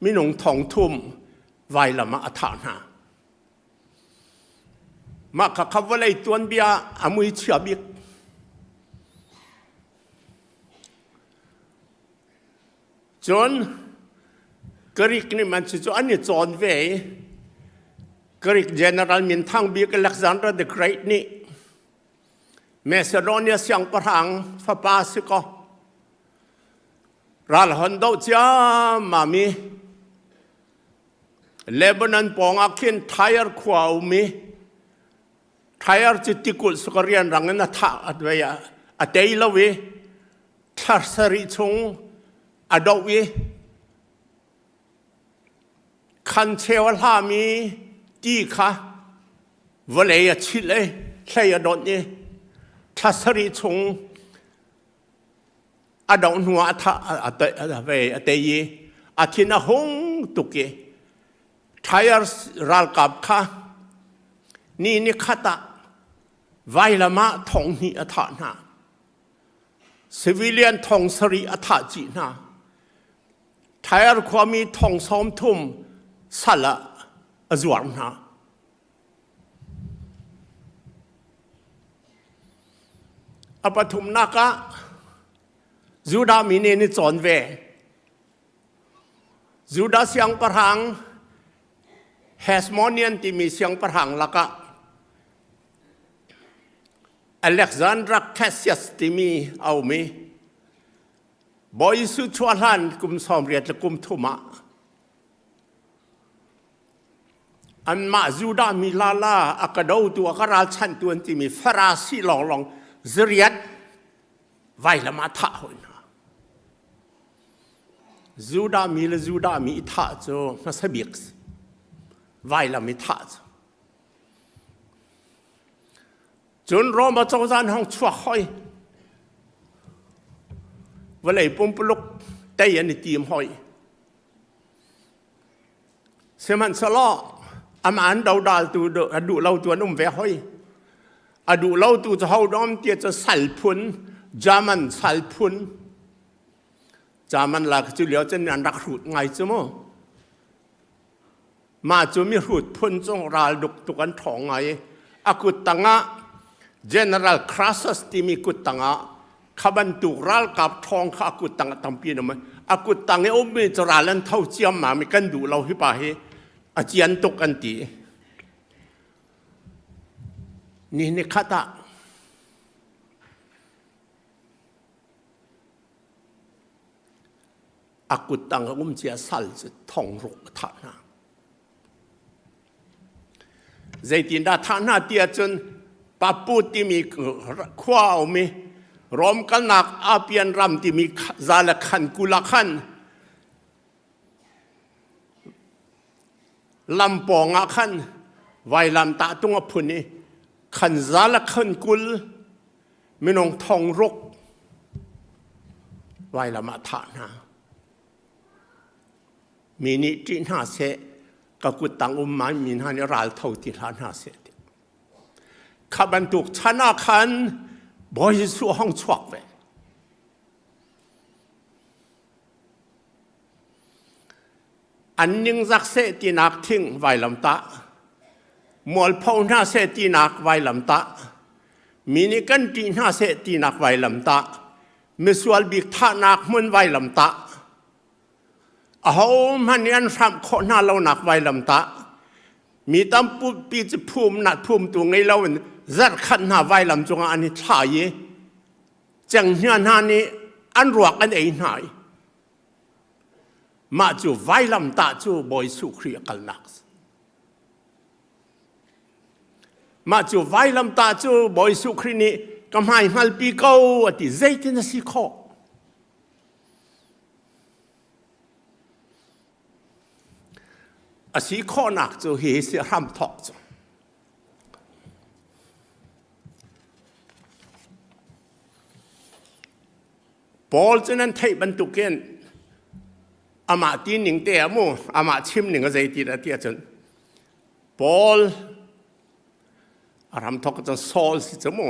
G: minung thong thum vailam ah a thah hna. Mah khakha vawlei tuanbia a mui chia bik. Cun Greek nih man cu an i cawn ve i Greek general minthang bik Alexander the Great nih Macedonia siangpahrang fapa si kaw ral hon doh ciammam i Lebanon pawngah khin Tyre khua a um i Tyre cu tikulh suk a rianrang in a thah a tei lo i thla sarih chung a doh i khan cheu a hlami ti kha vawlei a chilh i hlei a donh i thla sarih chung a doh hnu ah a tei i a thin a hung tuk i Tyre ralkap kha ni ni khat ah vailam ah thong hnih a thah hna. Civilian thong sarih a thah chih hna. Tyre khuami thong sawm thum sal ah a zuar hna. A pathumnak ah Judah mi nih an i cawn ve. Judah siangpahrang Hasmonean timi siangpahrang lakah Alexandra Cassius timi a um i Bawi Jesuh chuah hlan kum 80 le kum thum ah Anmah Judah mi lala a ka dotu a ka ralchanhtu an timi Farasi lawnglawng zariat vailam ah thah hoi hna. Judah mi le Judah mi i thah cu hmasa bik si. Vailam i thah cu. Cun Roma cozah hong chuak hoi. Vawlei pumpuluk tei an i tim hoi. Sihmanhsehlaw amah an dodaltu a duh lotu an um ve hoi. A duh lotu cu ho dom ti cu sal phun, German sal phun. German la cu lio cun an rak hrut ngai cu mu. Mah cu mi hrut phun cung ral duk tuk an ṭhawng ngai i a kut tangah General Crassus timi kut tangah kha bantuk ralkap ṭhawng kha a kut tang ah tampi an um. A kut tang i ummi cu ral an tho ciammam i kan duh lo hi pa hi a cian tuk an ti. Ni ni khat ah a kut tang a um cia sal cu thong ruk a thah hna. Zeitindah thah hna ti ahcun Papu timi khua a um i Rom kalnak Apian ram timi za le khan kul ah khan lam pawng ah khan vailam tahtung a phun i khan za le khan kul minung thong ruk vailam ah thah hna. Mi nih ṭih hna seh. Ka kut tang um mai mi hna nih ral tho ti hlah hna seh ti. Kha bantuk chan ah khan Bawi Jesuh hong chuak ve. An ningzak seh tinak thing vailamtah, mualpho hna seh tinak vailamtah, mi nih kan ṭih hna seh tinak vailamtah, misual bik thahnak hmun vailamtah, ahohmanh nih an hramh khawh hna lonak vailamtah, mi tampi cu phum na phumtu ngei loin zarhkhat hna vailam cungah an i thla i cenghngia hna nih an ruak an ei hna i Mah cu vailamtah cu Bawi Jesuh Khrih a kalnak a si. Mah cu vailamtah cu Bawi Jesuh Khrih nih ka hmai hngalpi ko a ti. Zeitin a si khawh? A si khawhnak cu hi si hramthawk cu. Paul cu nan theih bantukin amah ti ning te ah mu amah chim ning a zei ti dah ti ahcun Paul a ram thok cun Saul si cu mu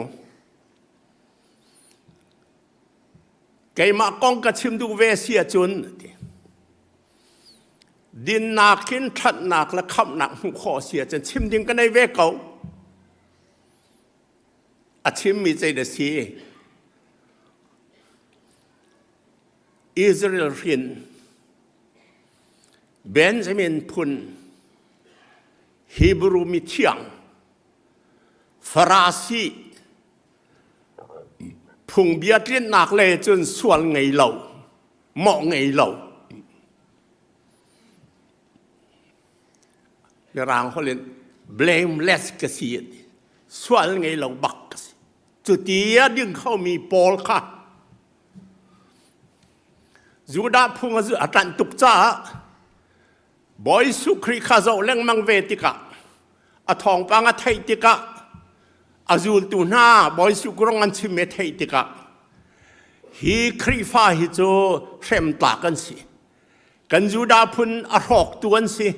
G: keimah kong ka chim duh ve si ahcun ti dinnak in ṭhatnak le khamhnak hmuh khawh si ahcun chim ding ka nei ve ko A chimmi zei na si? Israel hrin Benjamin phun Hebrew mithiang Farasi phungbia tlinnak le cun sual ngei lo mawh ngei lo Mirang holh in blameless ka si sual ngei lo bak ka si. Cu ti a ding khomi Paul kha Judah phung a ṭanh tuk caah Bawi Jesuh Khrih kha zoh lengmang ve tikah a thawngpang a theih tikah a zultu hna Bawi Jesuh rong an chim i theih tikah hi Khrihfa hi cu hrem tlak an si. Kan Judah phun a hrawktu an si.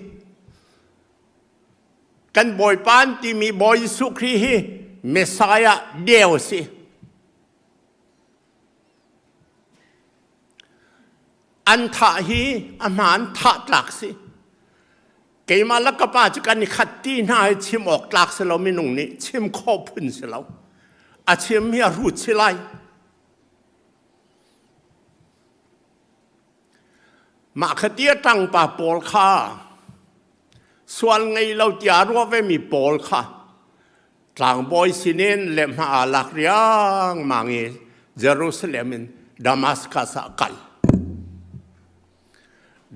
G: Kan Bawipa an timi Bawi Jesuh Khrih hi Messiah deu a si. An thah hi a hmaan thah tlak si. Keimah le ka pa cu kan i khat ti hna hi chim awk tlak si lo minung nih chim khawh phun si lo. A chim hi a hrut si lai. Mah kha ti a ṭangpa pawl kha sual ngei lo tiah ruah vemi pawl kha tlangbawi sinin lehhmah aa lak riangmang i Jerusalem in Damascus ah a kal.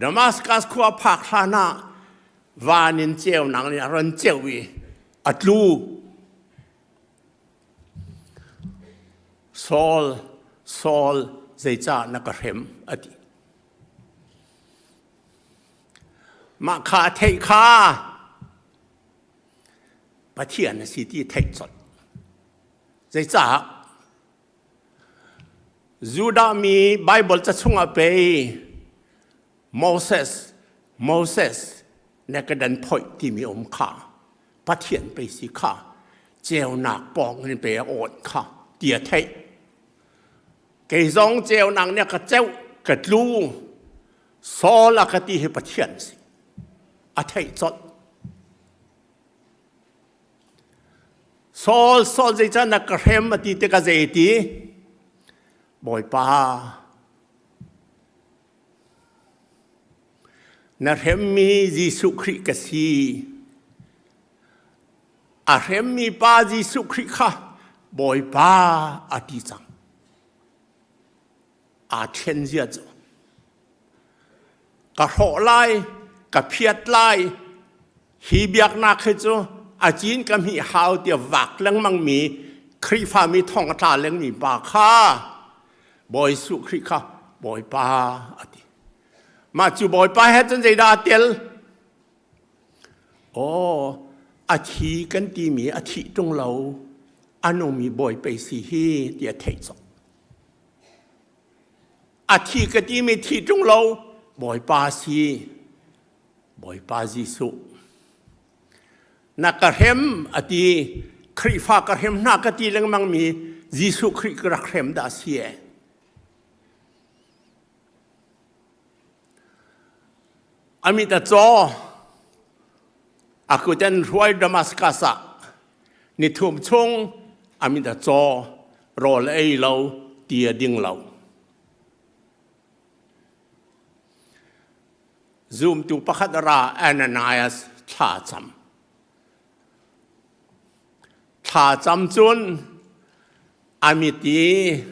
G: Damascus khua phak hlan ah van in ceunak nih a ron ceuh i a tlu. Saul, Saul, zeicah na ka hrem? a ti. Mah kha a theih kha Pathian a si ti theih colh. Zeicah? Judah mi Bible ca chungah pei Moses, Moses, na ka dan phoih timi um kha Pathian pei si kha ceunak pawng in pe a awt kha ti a theih. Kei zong ceunak nih ka ceuh ka tlu Saul a ka ti hi Pathian si. A theih colh. Saul, Saul zeicah na ka hrem a ti tikah zei ti? Bawipa, Na hremmi Jesuh Khrih ka si. A hremmi pa Jesuh Khrih kha Bawipa a ti cang. Aa thlen zia cu. Ka hrawh lai, ka phiat lai, hi biaknak hi cu a cin ka hmih hau tiah vak lengmang mi Khrihfa mi thong a tla lengmi pa kha Bawi Jesuh Khrih kha Bawipa a ti. Mah cu Bawipa he cun zeidah a tel? Aw, a thi kan timi a thih ṭung lo, a nungmi Bawi pei si hi ti a theih cawk. A thi ka timi thi ṭung lo, Bawipa si. Bawipa Jesuh na ka hrem a ti Khrihfa ka hrem hna ka ti lengmang mi Jesuh Khrih ka rak hrem dah si e. Amit a caw a kut an hruai Damascus ah nithum chung amit a caw rawl ei lo ti a ding lo. Zumtu pakhat ra Ananias thla cam. Thla cam cun amit i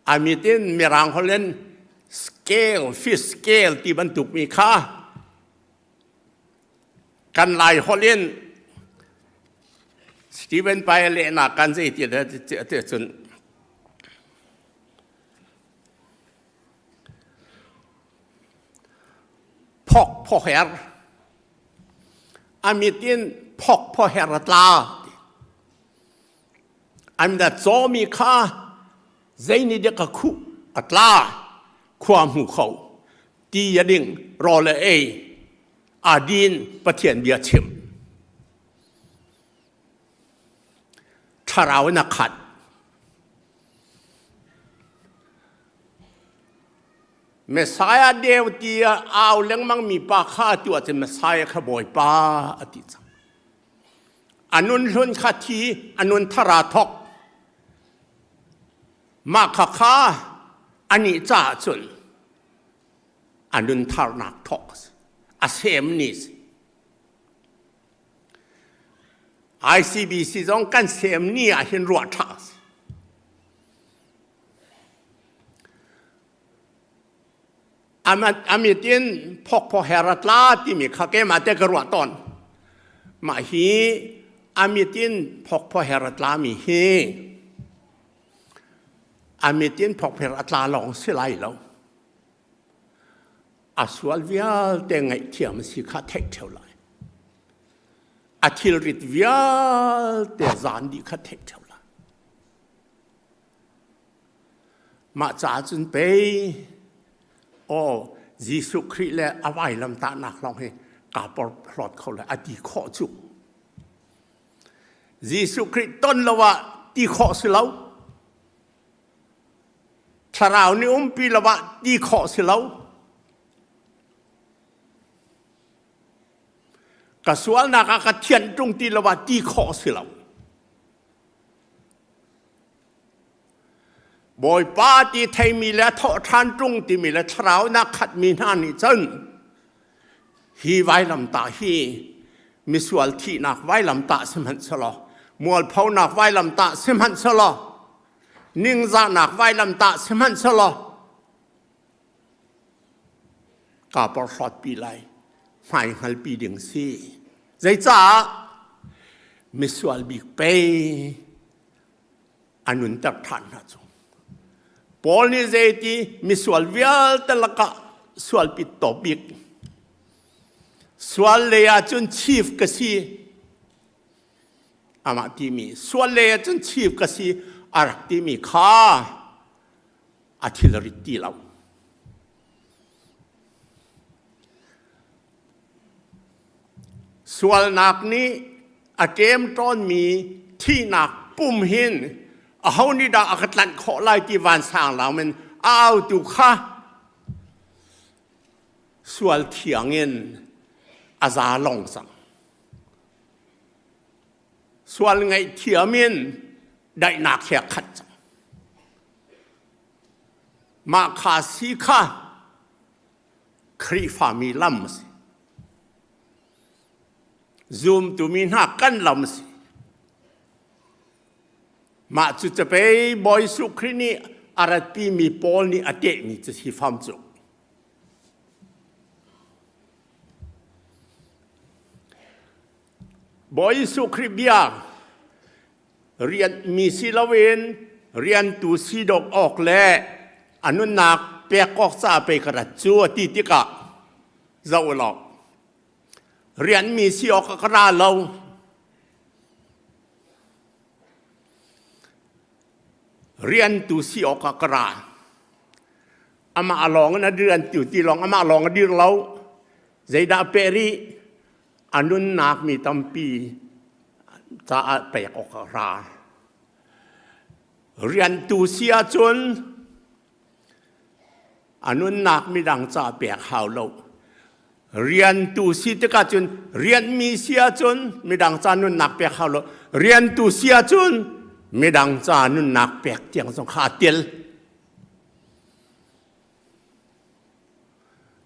G: amit in mirang holh in scale fish scale ti bantuk mi kha kan lai holh in Stephen Pai lehnak kan zei ti ti cun Phok phawher a mit in phok phawher a tla. An da cawmi kha zei nih dek a khuh a tla khua hmu kho ti a ding rawl a ei a din Pathian bia chim. Thlarau in a khat. Messiah deu ti a au lengmang mi pa kha atu ahcun Messiah kha Bawipa a ti cang. A nun hlun kha thi, a nun thar aa thok. Mah kha kha anih caah cun a nun tharnak thawk a si. A sem ni si. ICBC zong kan sem ni ah hin ruah ṭha a si. Amit in phokphaw her a tla timi kha keimah te ka ruah tawn. Mah hi amit in phokphaw her a tlami hi amit in phokpher a tla lawng si lai lo. A sual vialte ngaihthiam si kha theih ṭheo lai. A thilrit vialte zan dih kha theih ṭheo lai. Mah caah cun pei aw Jesuh Khrih le a vailamtahnak lawng hi kaa porhlawt kho le a ti khawh cu. Jesuh Khrih ton lo ah ti khawh si lo. Thlarau nih umpi lo ah ti khawh si lo. Ka sualnak ah ka thianh ṭung ti lo ah ti khawh si lo. Bawipa ti theimi le thawhṭhan ṭung timi le thlarau nak khatmi hna nih cun hi vailamtah hi misual thihnak vailamtah sihmanhsehlaw mualphonak vailamtah sihmanhsehlaw ningzahnak vailamtah sihmanhsehlaw kaa porhlawtpi lai hmai hngalpi ding si zeicah misual bik pei a nunter ṭhan hna cu Paul nih zeiti misual vialte lakah sualpi tawbik sual lei ah cun chief ka si amah timi sual lei ah cun chief ka si a rak timi kha a thilrit ti lo. Sualnak nih a ṭemṭawnmi thihnak pum hin aho nih dah a ka tlanh khawh lai ti vansang lam in a autu kha sual thiang in a za long cang. Sual ngaihthiam in daihnak he a khat cang. Mah kha si kha Khrihfami lam a si. Zumtu mi hna kan lam a si. Mah cu capei Bawi Jesuh Khrih nih a ratpimi Paul nih a tehmi cu si fam cu. Bawi Jesuh Khrih bia rian mi si loin riantu si dawk awk le a nunnak pek awk ca pei ka rat cu a ti tikah zoh law rian mi si awk ka ra lo riantu si awk ah ka ra amah lawng in a rian tu ti lawng amah lawng a dir lo. Zeidah peh rih? A nunnak mi tampi caah pek awk a ra. Riantu si ahcun a nunnak midang ca pek hau lo. Riantu si tikah cun rianmi si ahcun midang ca nunnak pek hau lo. Riantu si ahcun midang ca nunnak pek tiang zong kha a tel.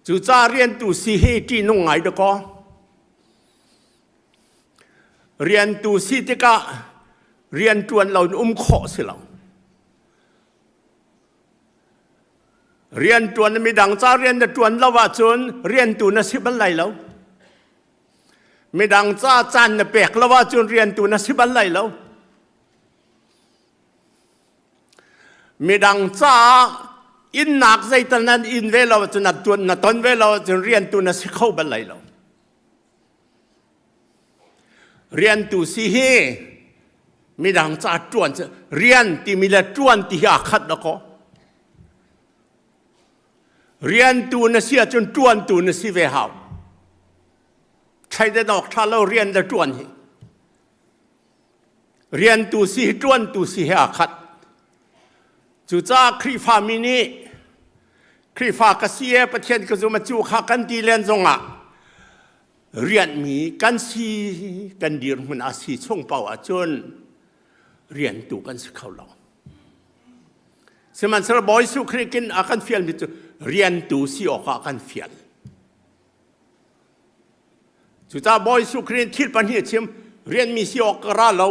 G: Cucaah riantu si hi ṭihnung ngai dakaw. Riantu si tikah rianṭuan lo in um khawh si lo. Rianṭuan midang ca rian na ṭuan lo ahcun riantu na si bal lai lo. Midang ca caan na pek lo ahcun riantu na si bal lai lo. Midang caah innak zeital nan in ve lo ahcun na tuan na ton ve lo ahcun riantu na si kho bal lai lo. Riantu si hi midang ca tuan cu rian timi le tuan ti hi aa khat dakaw. Riantu na si ahcun tuantu na si ve hau. Thleidan awk tha lo rian le tuan hi. Riantu si hi ṭuantu si he aa khat. Cucaah Khrihfami nih Khrihfa ka si e Pathian ka zum a cu kha kan ti len zongah rianhmi kan si kan dirhmun a si chung paoh ahcun riantu kan si kho lo. Sihmanhsehlaw Bawi Jesuh Khrih kin a kan fialmi cu riantu si awkah a kan fial. Cucaah Bawi Jesuh Khrih thil pahnih a chim rianmi si awk ka ra lo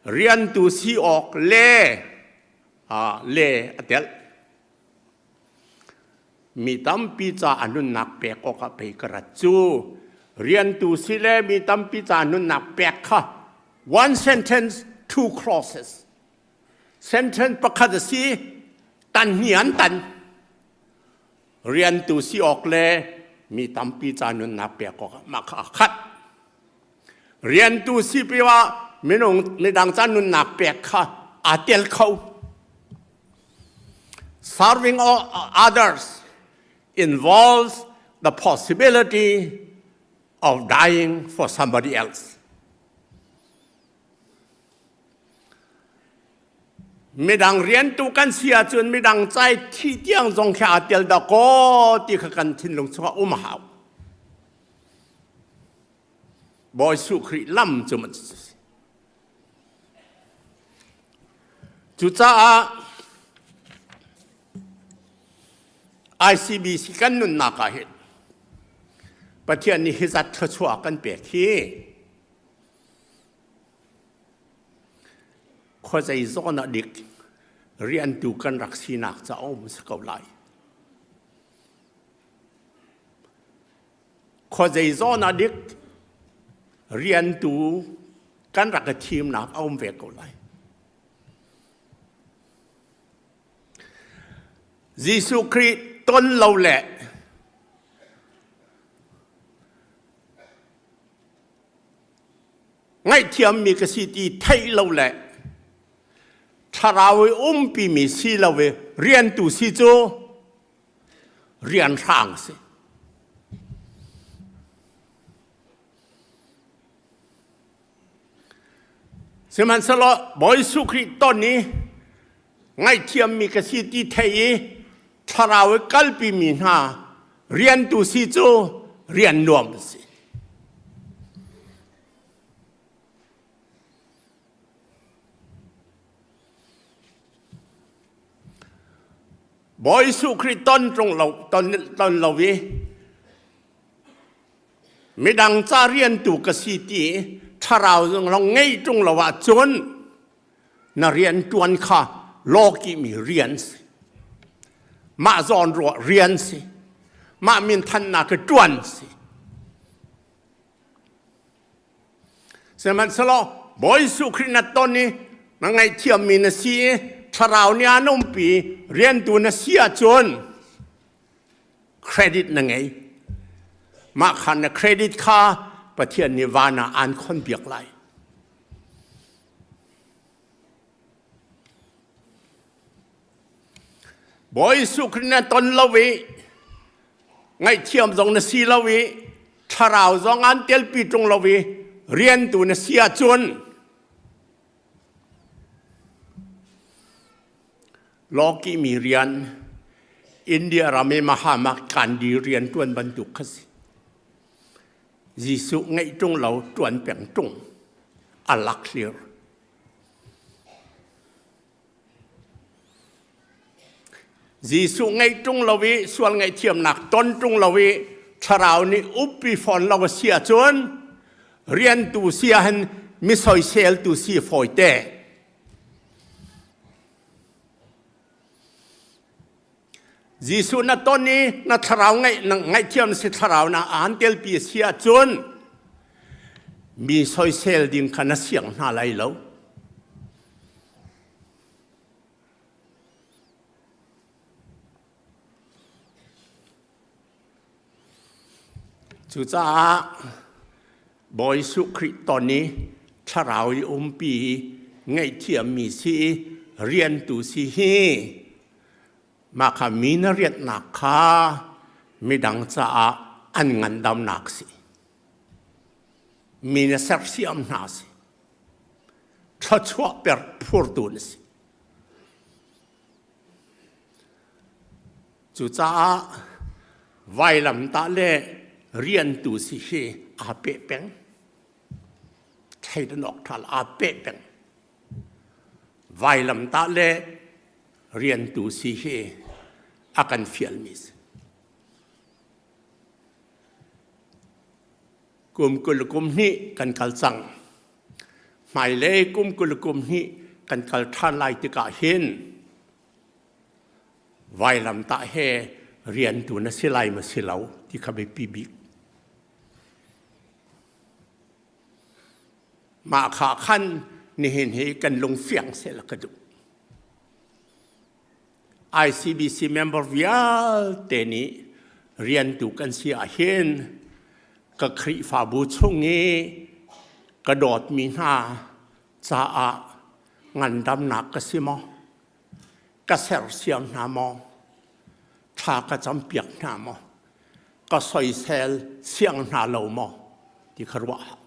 G: riantu si awk le le a telh mi tampi ca a nunnak pek awkah pei ka rat cu riantu si le mi tampi ca nunnak pek kha one sentence two clauses sentence pakhat a si tan hnih an tan Riantu si awk le mi tampi ca nunnak pek awkah mah kha aa khat. Riantu si piah minung midang ca nunnak pek kha aa tel kho. Serving others involves the possibility of dying for somebody else. Midang riantu kan si ahcun midang cai thi tiang zong khi aa tel dah kaw ti kha kan thinlung chungah um a hau. Bawi Jesuh Khrih lam cu man si. Cucaah ICBC kan nunnak ah hin Pathian nih hi zat thluachuah kan pek hi Khuazei zawn ah dik riantu kan rak sinak ca um si ko lai. Khuazei zawn ah dik riantu kan rak i thimnak a um ve ko lai. Jesuh Khrih ton lo le Ngaihthiammi ka si ti theih lo le thlarau i umpimi si lo i riantu si cu rian hrang a si. Sihmanhsehlaw Bawi Jesuh Khrih ton i ngaihthiammi ka si ti theih i thlarau i kalpimi hna riantu si cu rian nuam a si. Bawi Jesuh Khrih ton ṭung lo ton, ton lo i midang ca riantu ka si ti thlarau zong ngei ṭung lo ahcun na rian ṭuan kha lawkihmi rian si mah zawn ruah rian si mah minthannak hi ṭuan si sihmanhsehlaw Bawi Jesuh Khrih na ton i na ngaihthiammi na si i thlarau nih aan umpi riantu na si ahcun credit na ngei mah kha na credit kha Pathian nih van ah aan khonpiak lai Bawi Jesuh Khrih na ton lo i Ngaihthiam zong na si lo i thlarau zong an telpi ṭung lo i riantu na si ahcun Lawki mi rian India ram i Mahatma Gandhi rian ṭuan bantuk kha si. Jesuh ngeih ṭung lo ṭuan peng ṭung a lak hlir. Jesuh ngeih ṭung lo i sual ngaihthiamnak ton ṭung lo i thlarau nih uppi fawn lo a si ahcun riantu si ahhin mi soiseltu si fawite. Jesuh na ton i na thlarau ngaihthiam si thlarau na aan telpi a si ahcun mi soisel ding kha na siang hna lai lo. Cucaah Bawi Jesuh Khrih ton i thlarau i umpi i ngaihthiammi si i riantu si hi mah kha mi na rianhnak kha midang caah an ngandamnak si. Mi na sersiam hna si. Thluachuah per phurtu na si. Cucaah vailamtah le riantu si hi aa peh peng. Thleidan awk ṭha aa peh peng. Vailamtah le riantu si hi a kan fialmi si. Kum 20 kum hnih kan kal cang. Hmailei kum 20 kum hnih kan kal ṭhan lai tikah hin vailamtah he riantu na si lai ma si lo ti kha biapi bik. Mah kha khan nihin hi kan lung fiang seh la ka duh. ICBC member vialte nih riantu kan si ahhin ka Khrihfabu chung i ka dawtmi hna caah ngandamnak ka si maw? Ka sersiam hna maw? Thla ka campiak hna maw? Ka soisel siang hna lo maw? Ti kha ruah hau.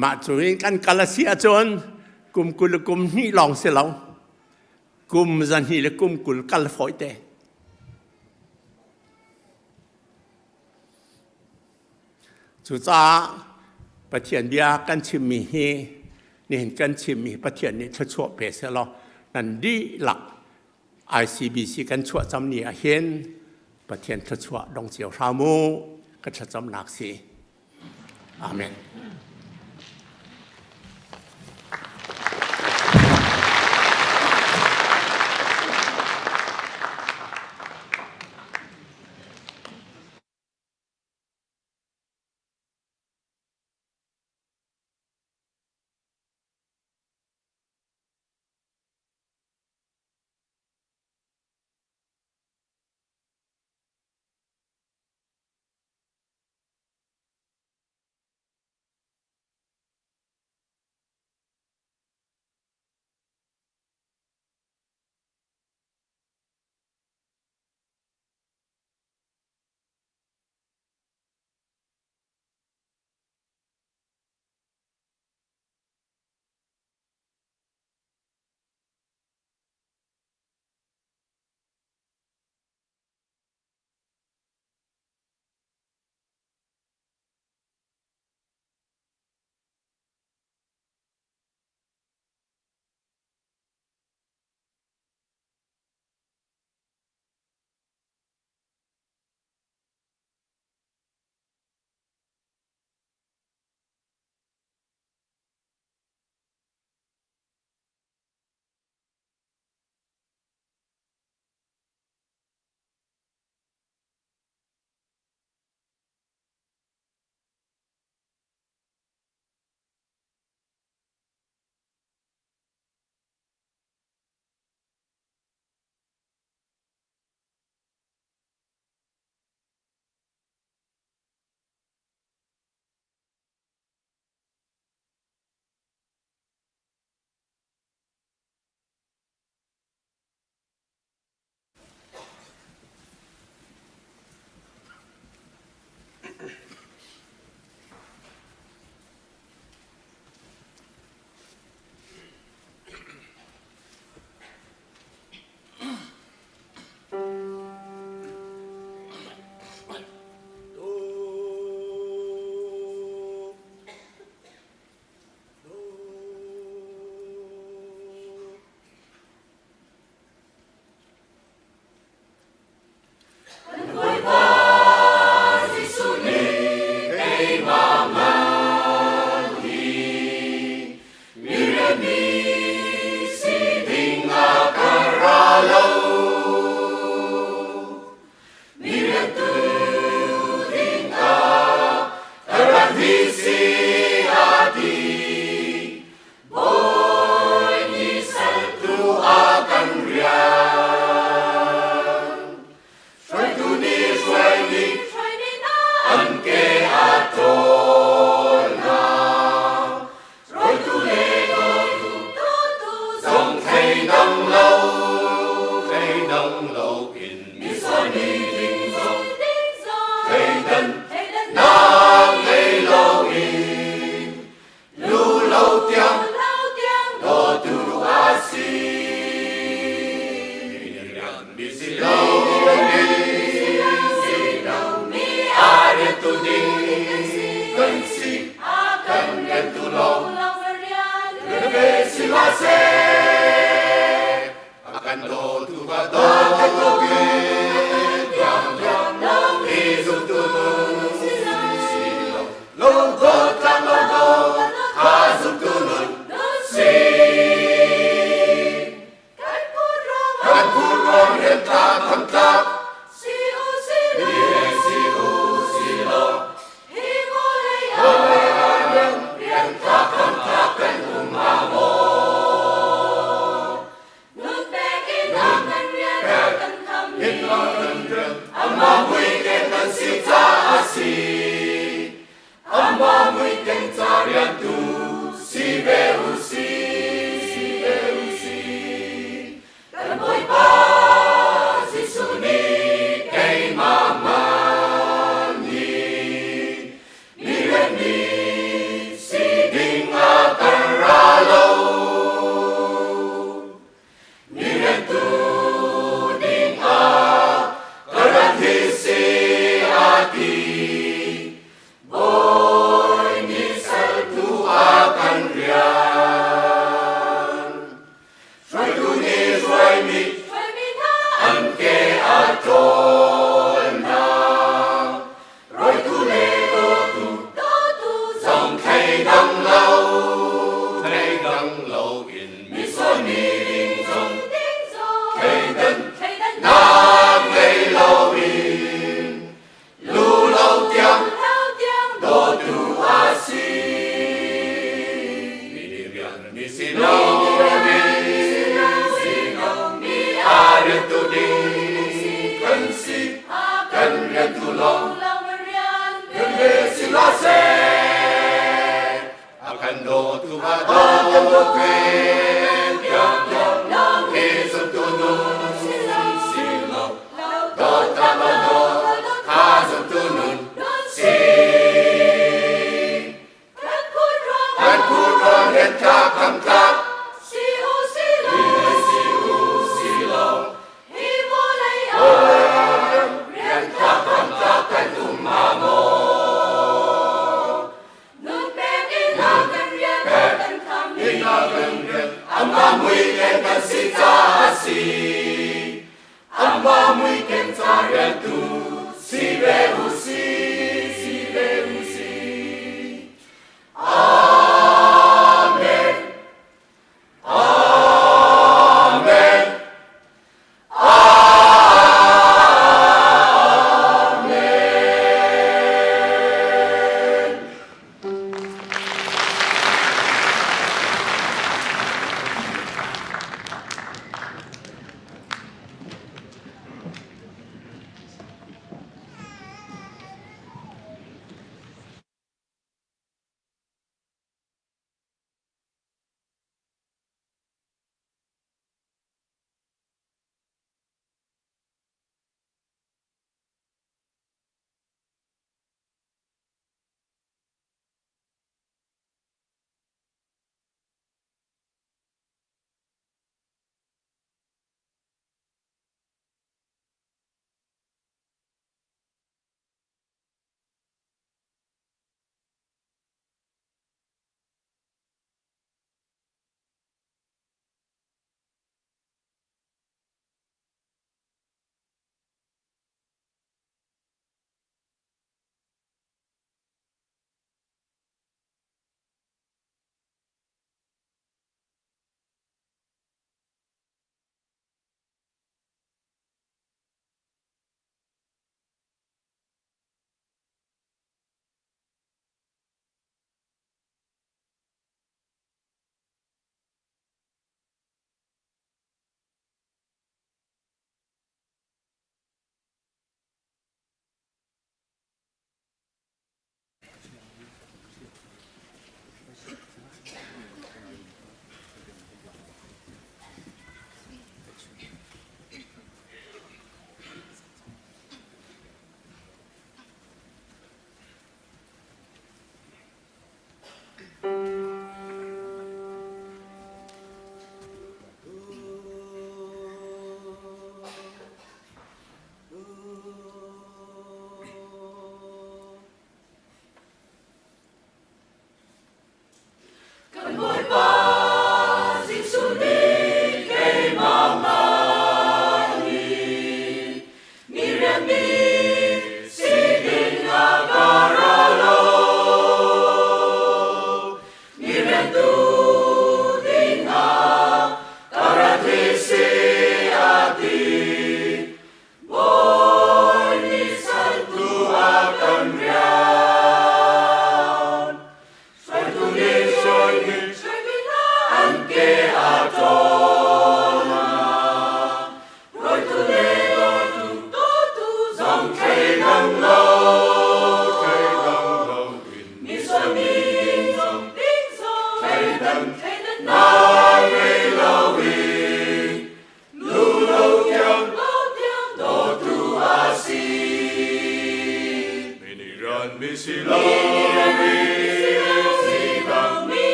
G: Mah cu in kan kal a si ahcun kum 20 le kum hnih lawng si lo kum 200 le kum 20 kal fawi te. Cucaah Pathian bia kan chimmi hi nihin kan chimmi Pathian nih thluachuah pe sehlaw nan dihlak ICBC kan chuah cam ni ahhin Pathian thluachuah dong cio hram u ka thlacamnak si. Amen.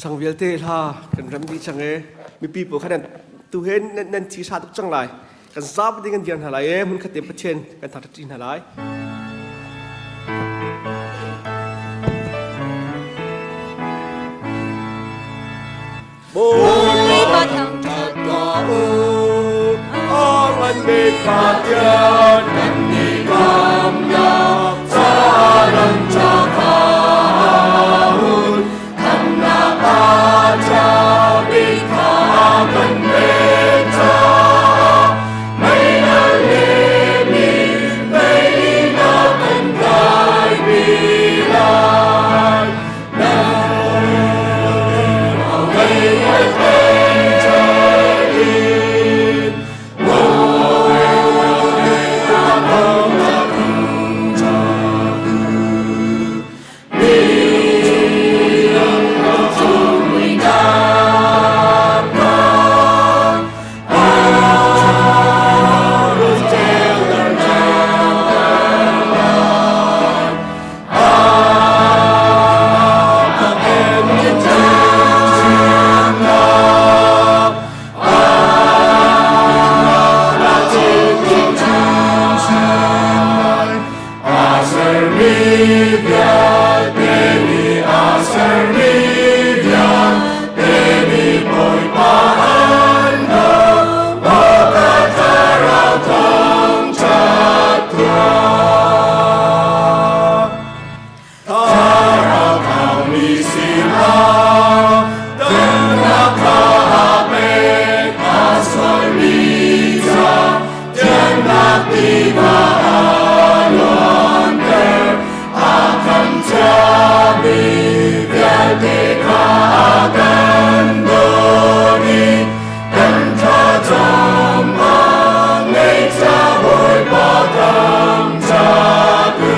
H: Sang vialte hla kan rem dih cang e mipi pawl kha nan tu he nan thi sa tuk cang lai kan zap ding kan dir hna lai e hmun khat te Pathian kan thangṭhat ṭi hna lai.
B: Bawipa thangṭhat tuah
H: u, a ngan bik Pathian kan nih kamnak ca lam ṭha kha hun khamnak a ṭha bik kha kan pek caah meinak le mi meinak kan kaipi lai.
E: Mi sinah dannak kha a pek, a sualmi ca thiannak tiva a luanter, a khamh ciami vialte kha a kan dawt i kan thlacam a ngei ca Bawipa thangṭhat u.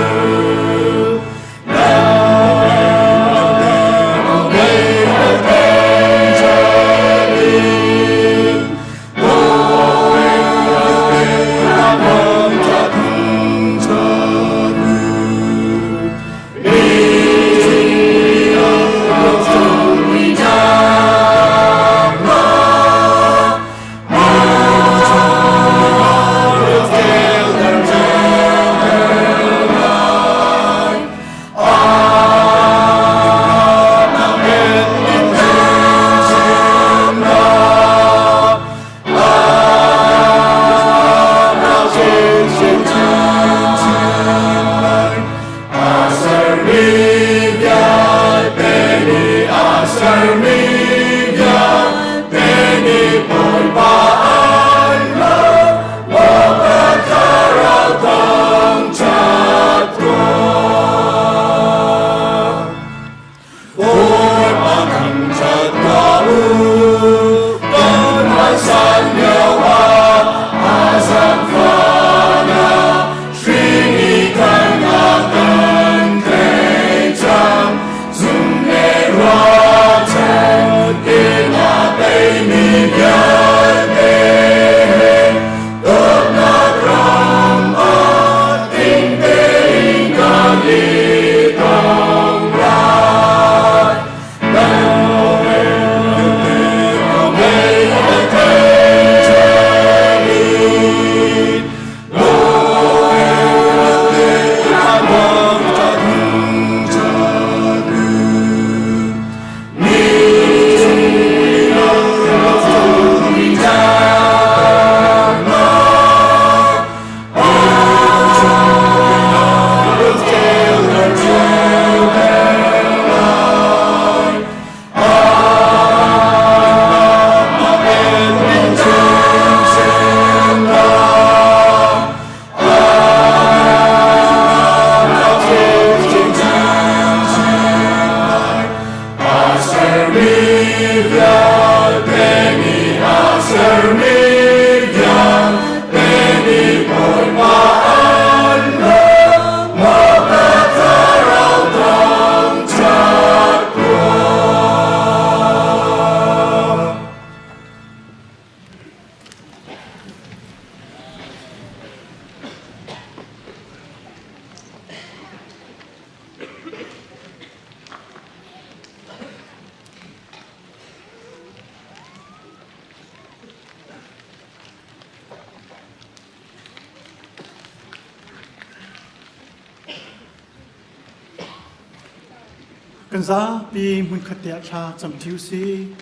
F: Kan zapi hmunkhat te ah thla camṭi u sih.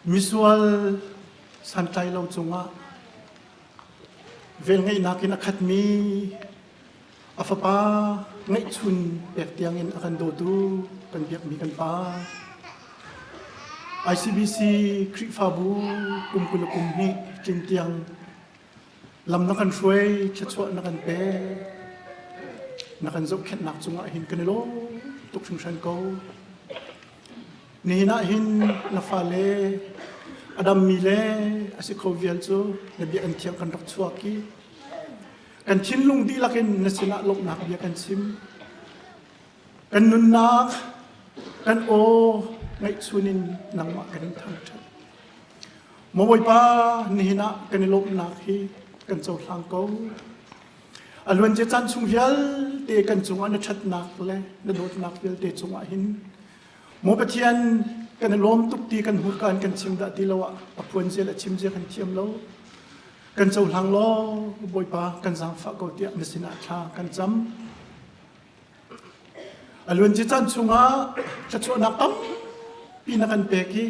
F: Misual santlai lo cungah velngeihnak in a khatmi a fapa ngeihchun pek tiangin a kan dawtu kan biakmi kan pa ICBC Khrihfabu kum 20 kum hnih tlin tiang lam na kan hruai thluachuah na kan pe na kan zohkhenhnak cungah hin kan i lawm tuk hringhran ko nihin ah hin na fale a dammi le a si kho vial cu na bia an thiang kan rak chuak i kan thinlung dihlak in na sinah lawmhnak bia kan chim kan nunnak kan aw ngaihchun in nangmah kan in thangṭhat Maw Bawipa nihin ah kan i lawmhnak hi kan cohlang ko a luancia caan chung vialte kan cungah na ṭhatnak le na dawtnak vialte cungah hin Maw Pathian kan i lawm tuk ti kan hmurka in kan chim dah ti lo ah a phuan zia le a chim zia kan thiam lo kan cohlang law Bawipa kan zaangfah ko tiah na sinah thla kan cam A luancia caan chungah thluachuahnak tampi na kan pek i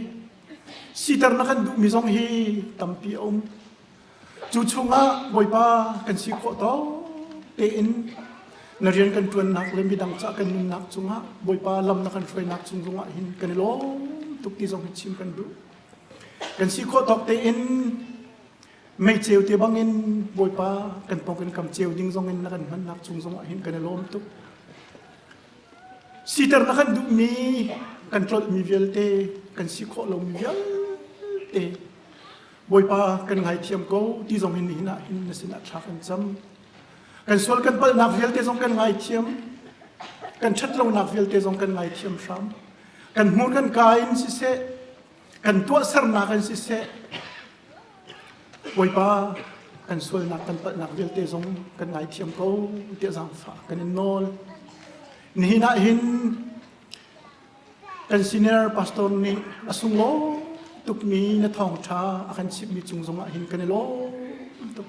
F: siter na kan duhmi zong hi tampi a um. Cu chungah Bawipa kan si khawh tawk tein.
I: Na rian kan ṭuannak le midang ca kan nunnak cungah Bawipa lam na kan hruainak cung zongah hin kan i lawm tuk ti zong hi chim kan duh. Kan si khawh tawk tein mei ceu te bangin Bawipa kan pawng kan kam ceu ding zongin na kan hmannak cung zongah hin kan i lawm tuk. Siter na kan duhmi kan tlolhmi vialte kan si khawh lomi vialte Bawipa kan ngaithiam ko ti zong hin nihin ah hin na sinah thla kan cam. Kan sual kan palhnak vialte zong kan ngaithiam. Kan ṭhatlonak vialte zong kan ngaithiam hram. Kan hmur kan ka in siseh, kan tuahsernak in siseh, Bawipa kan sualnak kan palhnak vialte zong kan ngaithiam ko tiah zaangfah kan in nawl. Nihin ah hin kan senior pastor nih a sunglawi tukmi na thawngṭha a kan chimhmi cung zongah hin kan i lawm tuk.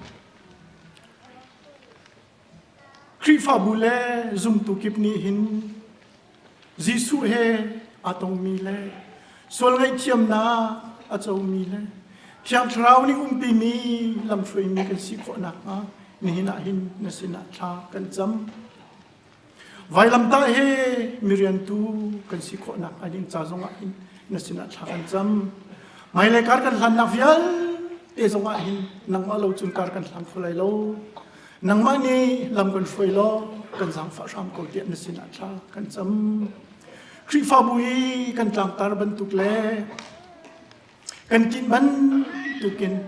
I: Khrihfabu le zumtu kip nih hin Jesuh he aa tongmi le sual ngaihthiamnak a comi le Thiang Thlarau nih umpimi lamhruaimi kan si khawh nakhnga nihin ah hin na sinah thla kan cam. Vailamtah he miriantu kan si khawh nakhnga ding ca zongah hin na sinah thla kan cam. Hmailei kar kan hlannak vialte zongah hin nangmah lo cun kar kan hlang kho lai lo. Nangmah nih lam kan hruai law kan zaangfah hram ko tiah na sinah thla kan cam. Khrihfabu i kan tlangtar bantuk le kan tinh bantukin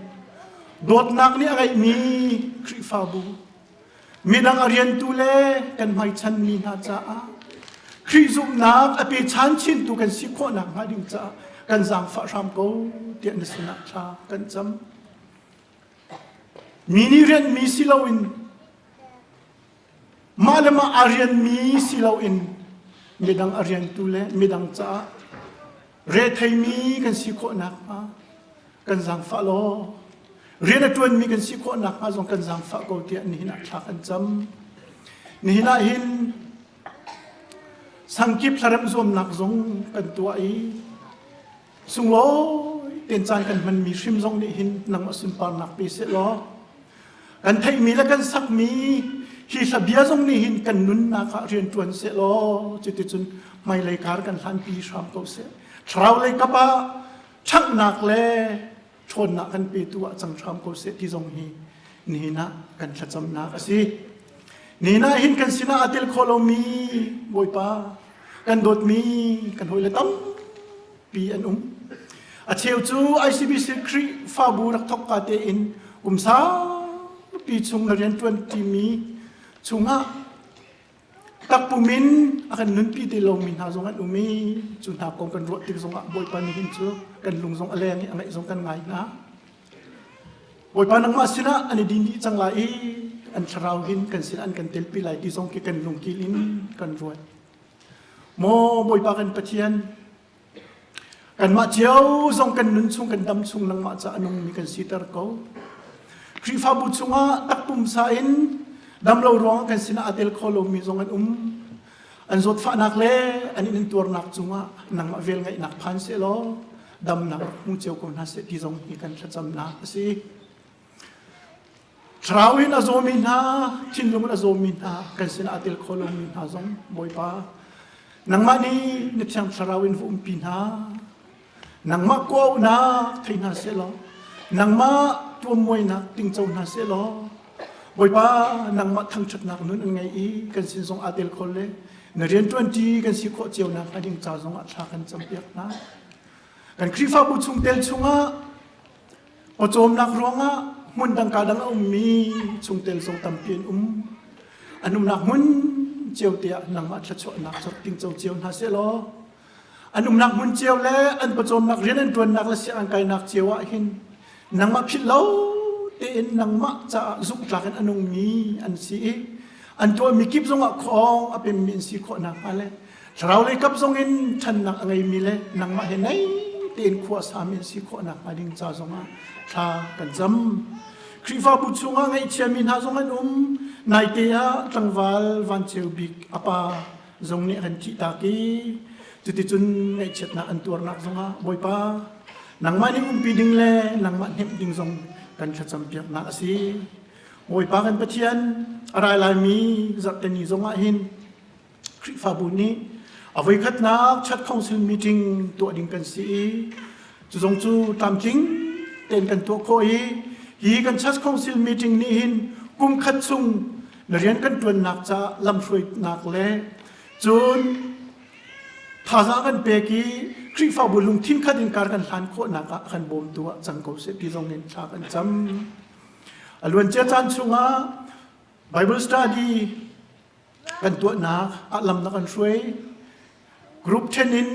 I: dawtnak nih a ngeihmi Khrihfabu midang a riantu le kan hmaichanmi hna caah Khrih zumhnak a pechan chintu kan si khawh nakhnga ding caah kan zaangfah hram ko tiah na sinah thla kan cam. Mi nih rianhmi si loin mah le mah aa rianmi si loin midang a riantu le midang caah retheimi kan si khawh nakhnga kan zaangfah law rian a ṭuanmi kan si khawh nakhnga zong kan zaangfah ko tiah nihin ah thla kan cam. Nihin ah hin sangkip thlarem zuamnak zong kan tuah i sunglawi ten caan kan hmanmi hrim zong nih hin nangmah sunparnak pe seh law kan theihmi le kan sakmi hi hla bia zong nih hin kan nunnak ah rian ṭuan seh law cuticun hmailei kar kan hlanpi hram ko seh thlarau lei kap ah ṭhanghnak le ṭhawnnak kan petu ah cang hram ko seh ti zong hi nihin ah kan thlacamnak a si. Nihin ah hin kan sinah aa tel kho lomi Bawipa kan dawtmi kan hawile tampi an um. A cheu cu ICBC Khrihfabu rak thawk ka tein kum saupi chung na rian ṭuan ṭimi chungah Takpum in a kan nunpi ti lomi hna zong an um i cu hna kong kan ruah tik zongah Bawipa nih hin cu kan lung zong a leng i a ngaih zong kan ngai hna. Bawipa nangmah sinah an i din dih cang lai i an thlarau hin kan sinah an kan telpi lai ti zong khi kan lungkil in kan ruat. Maw Bawipa kan Pathian, Kanmah cio zong kan nun chung kan dam chung nangmah ca a nungmi kan siter ko. Khrihfabu chungah takpumsa in damlo ruangah kan sinah aa tel kho lomi zong an um. An zawtfahnak le an in tuarnak cungah nangmah vel ngaihnak phan sehlaw damnak rak hmu cio ko hna seh ti zong hi kan thlacamnak a si. Thlarau in a zawmi hna, thinlung in a zawmi hna, kan sinah aa tel kho lomi hna zong Bawipa, nangmah nih na Thiang Thlarau in va umpi hna. Nangmah kuauhnak thei hna seh law, nangmah tuammuainak tingco hna seh law, Bawipa, nangmah thangṭhatnak nun an ngei i kan sin zong aa tel kho le na rianṭuanṭi kan si khawh cio nakhnga ding ca zong ah thla kan campiak hna. Kan Khrihfabu chungtel chungah Pawcawmnak ruangah hmun dang ka dang a ummi chungtel zong tampi an um. An umnak hmun cio te ah nangmah thluachuahnak cu tingco cio hna seh law an umnak hmun cio le an pawcawmnak rian an ṭuannak le sianginn kainak cio ah hin nangmah philh lo tein nangmah caah zumhtlak in a nungmi an si i an tuahmi kip zongah khuaawng a pemmi an si khawh nakhnga le Thlarau lei kap zong in ṭhannak a ngeimi le nangmah he naih tein khua a sami an si khawh nakhnga ding ca zongah thla kan cam. Khrihfabu chungah ngaihchiami hna zong an um. Naite ah tlangval Van Ceu Bik a pa zong nih a kan thihtak i cuticun ngaihchiatnak an tuarnak zongah Bawipa nangmah nih umpi ding le nangmah hnemh ding zong kan thlacampiaknak a si. Bawipa kan Pathian a rai laimi zarhteni zongah hin Khrihfabu nih a voikhatnak Church Council meeting tuah ding kan si i cu zong cu tlamtling tein kan tuah khawh i hi kan Church Council meeting nih hin kum khat chung na rian kan ṭuannak caah lamhruainak le cun thazaang kan pek i Khrihfabu lungthin khat in kar kan hlan khawhnak ah kan bawmtu ah cang ko seh ti zong in thla kan cam. A luancia caan chungah Bible study kan tuahnak ah lam na kan hruai. Group ṭhen in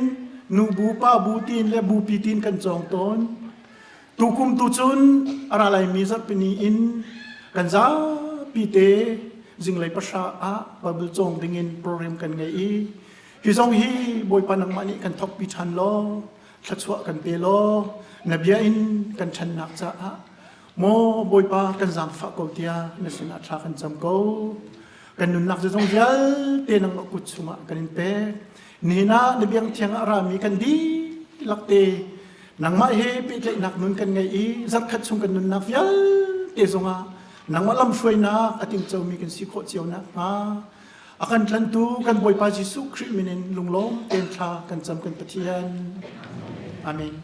I: nu bu, pa bu tiin le bupi tiin kan cawng tawn. Tukum tu cun a ra laimi zarhpini in kan zapi te zinglei pahra ah Bible cawng dingin program kan ngei i hi zong hi Bawipa nangmah nih kan thokpi ṭhan law thluachuah kan pe law na bia in kan ṭhannak caah maw Bawipa kan zaangfah ko tiah na sinah thla kan cam ko. Kan nunnak zeizong vialte nangmah kut chungah kan in pek. Nihin ah na biang thiang ah rami kan dihlak te nangmah he pehtlaihnak nun kan ngei i zarhkhat chung kan nunnak vialte zongah nangmah lamhruainak a tingcomi kan si khawh cio nakhnga a kan tlantu kan Bawipa Jesuh Khrih min in lunglawm tein thla kan cam kan Pathian. Amen.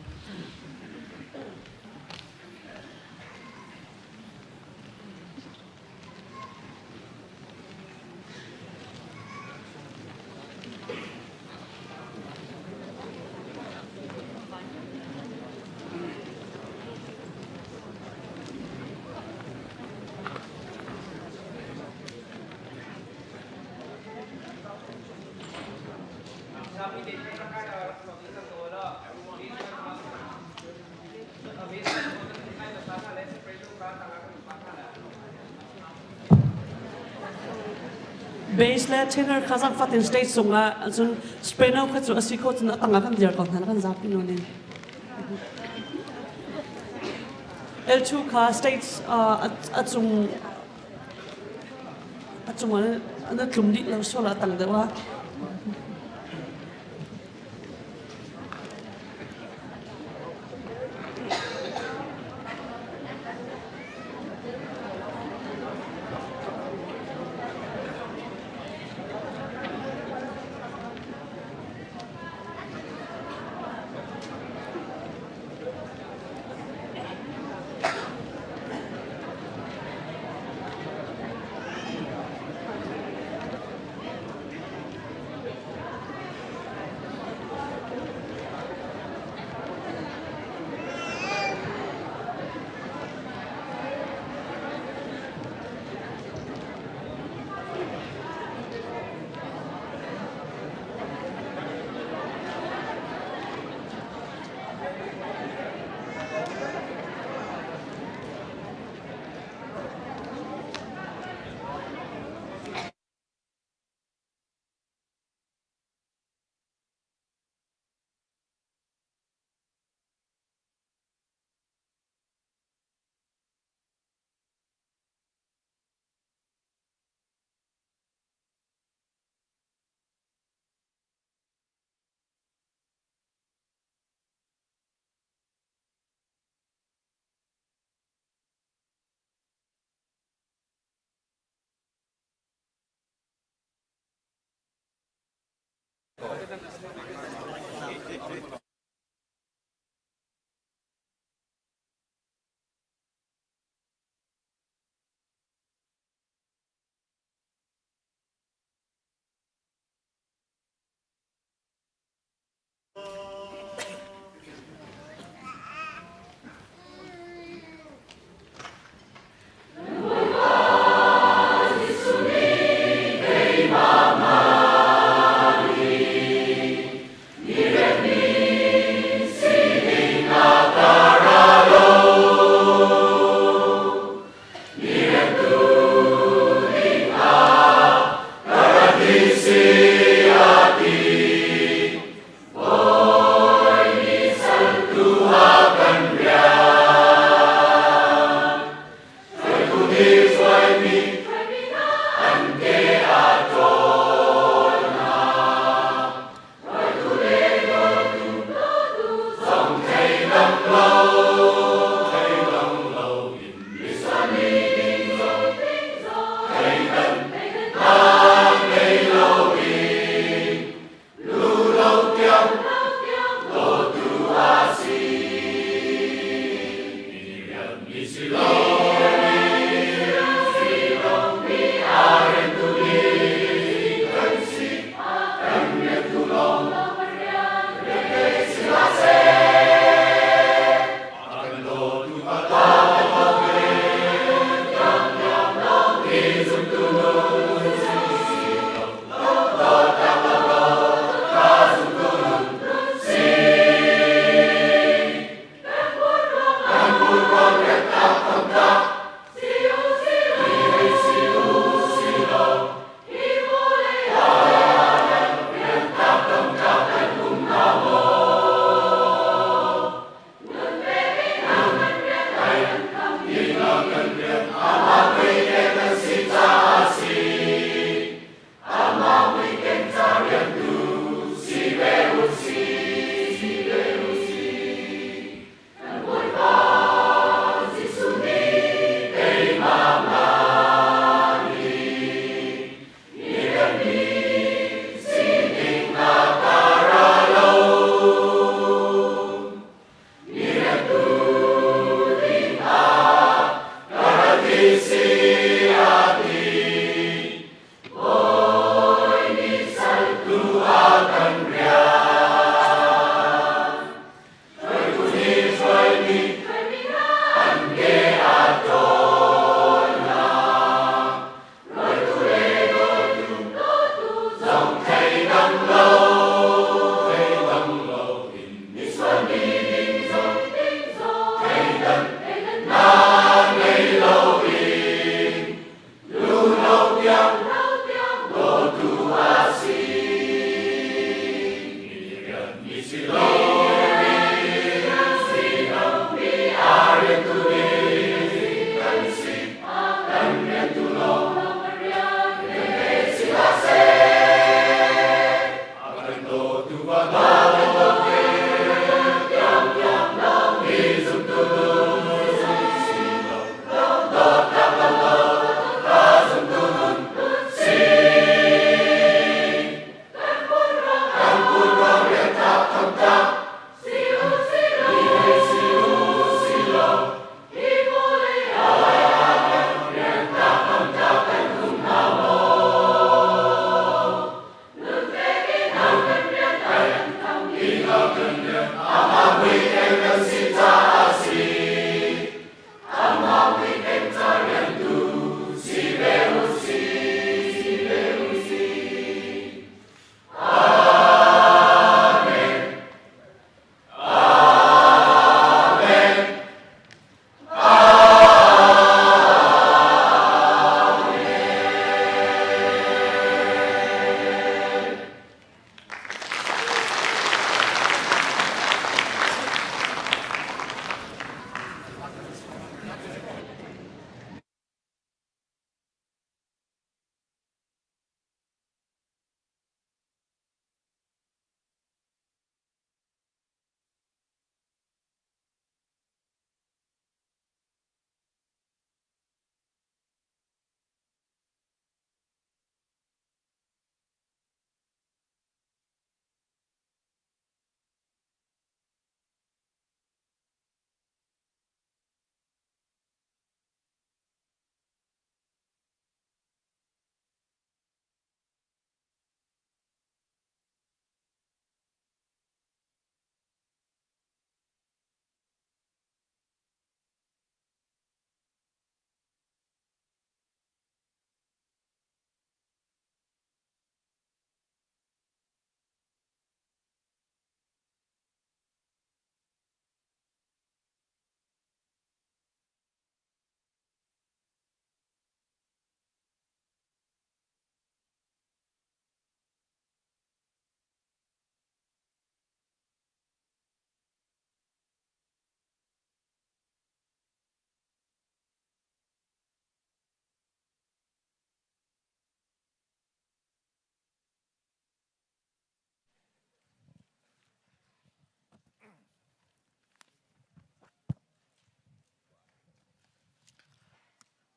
J: Bass le tenor kha zangfat in stage cungah cun soprano kha cu a si kho cun a tangah kan dir ko hna kan zapi nawn in. L2 kha stage a cung a cung ah na tlum dih lo sual ah tang deuh ah.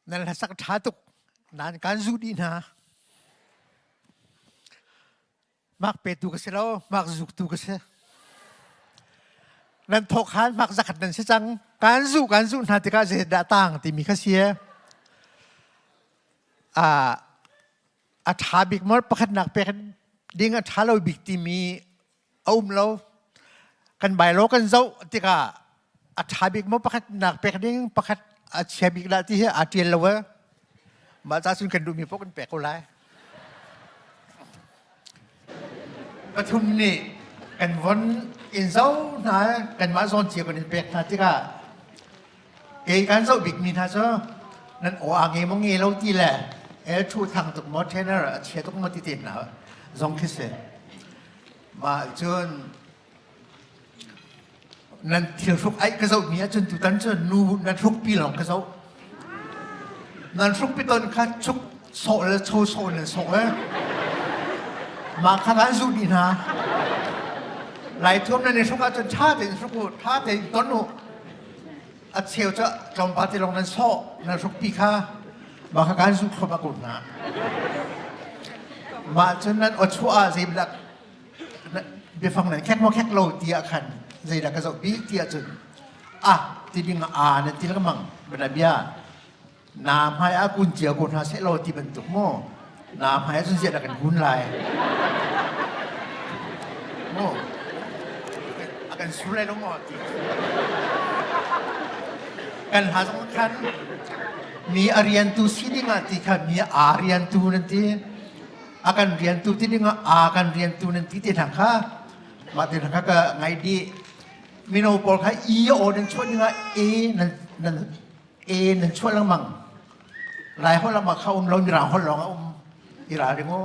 K: Nan hlasak ṭha tuk. Nan kan zuh dih hna. Mak petu ka si lo, mak zuktu ka si. Nan thawk han mak zakhat nan si cang. Kan zuh kan zuh hna tikah zeidah tang timi kha si. Ah, a ṭha bik maw pakhatnak pek ding a ṭha lo bik timi a um lo. Kan bylaw kan zoh tikah a ṭha bik maw pakhat nak pek ding pakhat a chia bik dah ti hi aa ṭial lo e. Mah ca cun kan duhmi paoh kan pek ko lai. Pathum nih kan von in zoh hna kanmah zawn cio kan in pek hna tikah Kei kan zoh bikmi hna cu nan aw aa nge maw nge lo ti le el thu thang tuk maw trainer a chia tuk maw ti te hna zong khi si. Mah cun nan thil hruk aih ka zohmi ahcun tutan cu nu nan hrukpi lawng ka zoh. Nan hrukpi ton kha chuk sawh le cho sawh nan sawh e. Mah kha kan zuh dih hna. Lai thuam nan i hruk ahcun ṭha tein hruk u, ṭha tein ton u. A cheu cu tlawmpal te lawng nan sawh, nan hrukpi kha mah kha kan zuh thluahmah ko hna. Mah cun nan aw chuah ah zeidah biafang nan khek maw khek lo ti ah khan zeidah ka zoh bik ti ahcun ah ti ding ah a nan ti lengmang bia Na hmai ah kun cia ko hna seh law ti bantuk maw? Na hmai ah cun ziah dah kan kun lai? Maw? A kan sur lai lo maw ti. Kan hla zong khan mi a riantu si ding ah ti kha mi a riantu nan ti. A kan riantu ti ding ah a kan riantu nan ti te hna kha mah te hna kha ka ngai dih. Mino pawl kha i aw nan chuah ding ah e nan nan E nan chuah lengmang. Lai holh lengmang kha um lo Mirang holh lawng a um. I ralring u.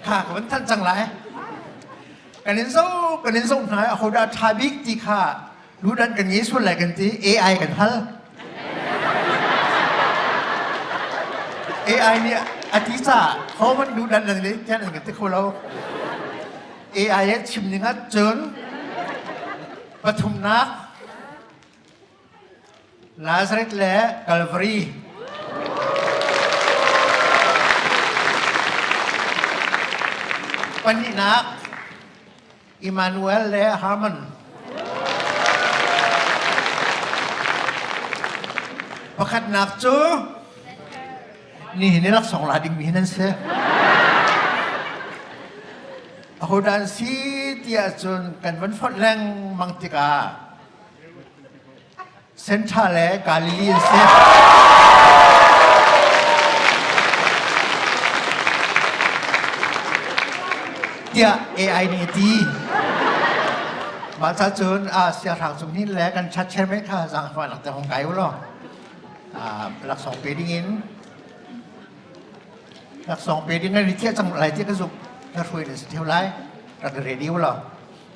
K: Kha ka van thanh cang lai. Kan in zo kan in zo hna i ahodah ṭha bik ti kha ludan kan ngei sual lai kan ti AI kan hal. AI nih a ti caah ho man ludan nan le tian an kan ti kho lo. AI a chim ning ah cun Pathumnak, Nazareth le Calvary. Pahnihnak, Emmanuel le Harmon. Pakhatnak cu nihin i laksawng la dingmi hi nan si. Ahodah an si ti ahcun kan van fonh lengmang tikah Sentha le Galilee an si. Tiah AI nih a ti. Mah ca cun sianghrang cung hin le kan chat chairman kha zaangfahnak te hong kai u law laksawng pe ding in Laksawng pe ding nan i thiah cang lai ti ka zumh. Na hruai nan si theo lai. Rak i ready u law.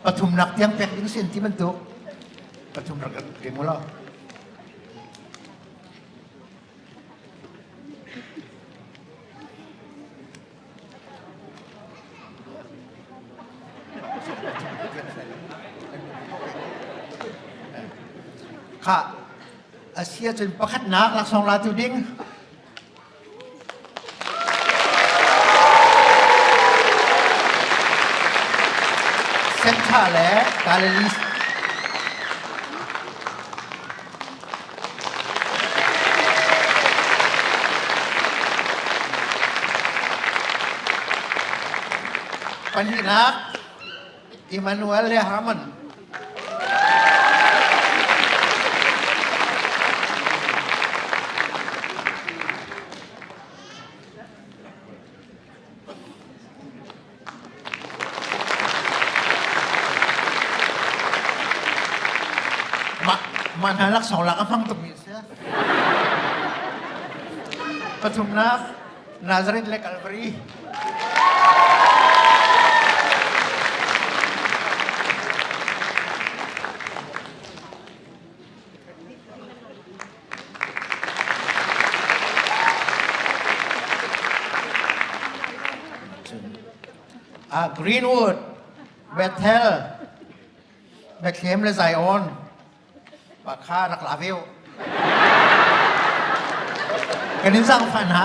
K: Pathumnak tiang pek ding sin ti bantuk. Pathum rak ring u law. Kha asia cun pakhatnak laksawng la tu ding Sentha le Galilee Pahnihnak Emmanuel le Harmon Mah mah hna laksawng lak a hmang tukmi a si. Pathumnak Nazareth le Calvary. Uh, Greenwood, Bethel, Bethlehem le Zion, pa kha rak la ve u. Kan in zaangfah hna.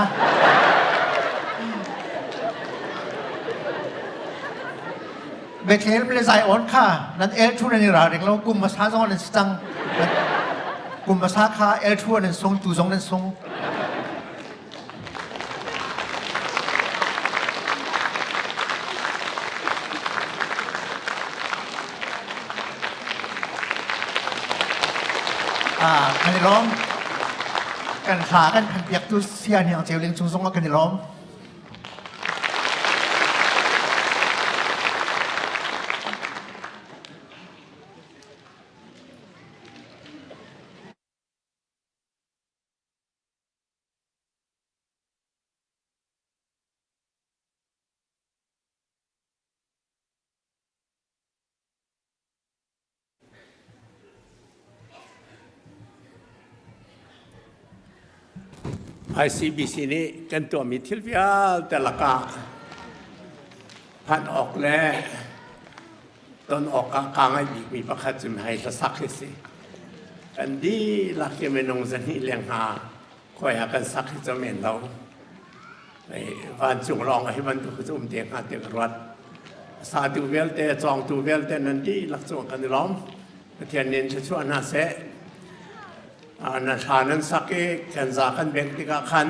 K: Bethlehem le Zion kha nan L2 nan i ralring lo kum hmasa zong nan si cang. Kum hmasa kha L2 nan sung tu zong nan sung. Ah, kan i lawm. Kan hla kan phan piaktu sia hniang ceu ling cung zong ah kan i lawm.
G: ICBC nih kan tuahmi thil vialte lakah phanh awk le ton awkah kaa ngaih bikmi pakhat cu hei hlasak hi si. Kan dihlak hi minung zahnih leng hna khuai ah kan sak hi cu men lo. Vancung lawng ah hi bantuk hi cu um te hnga ti ka ruat. Satu vialte, cawngtu vialte nan dihlak cu kan i lawm. Pathian nih in thluachuah hna seh. Na hla nan sak i kan za kan bengh tikah khan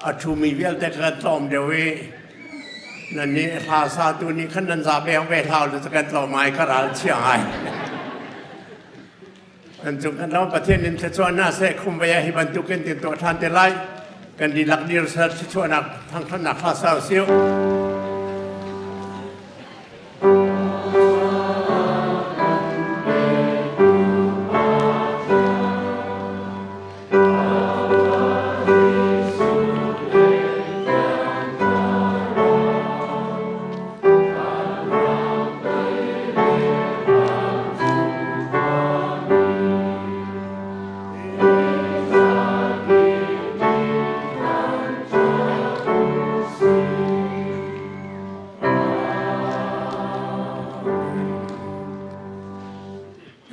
G: a ṭhumi vialte kha kan tlawm deuh i nan nih hla satu nih khan nan za beng ve hlah u kan tlawm ai ka ral chia ngai. Kan cung kan ram Pathian in thluachuah hna seh khum vei ah hi bantukin tin tuah ṭhan te lai. Kan dihlak dir ser thluachuahnak thangṭhatnak hla sa usih.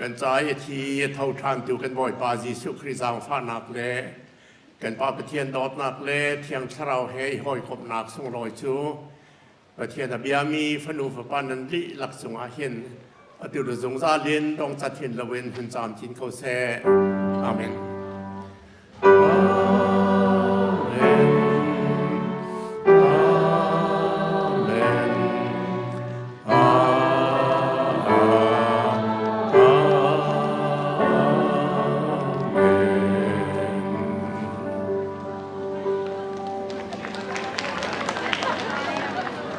G: Kan ca i a thi a tho ṭhantu kan Bawipa Jesuh Khrih zaangfahnak le kan Pa Pathian dawtnak le Thiang Thlarau he i hawikomhnak sunglawi cu Pathian a biami fanu fapa nan dihlak cungah hin atu le zungzal in dongcat hin loin hun caamcin ko seh. Amen.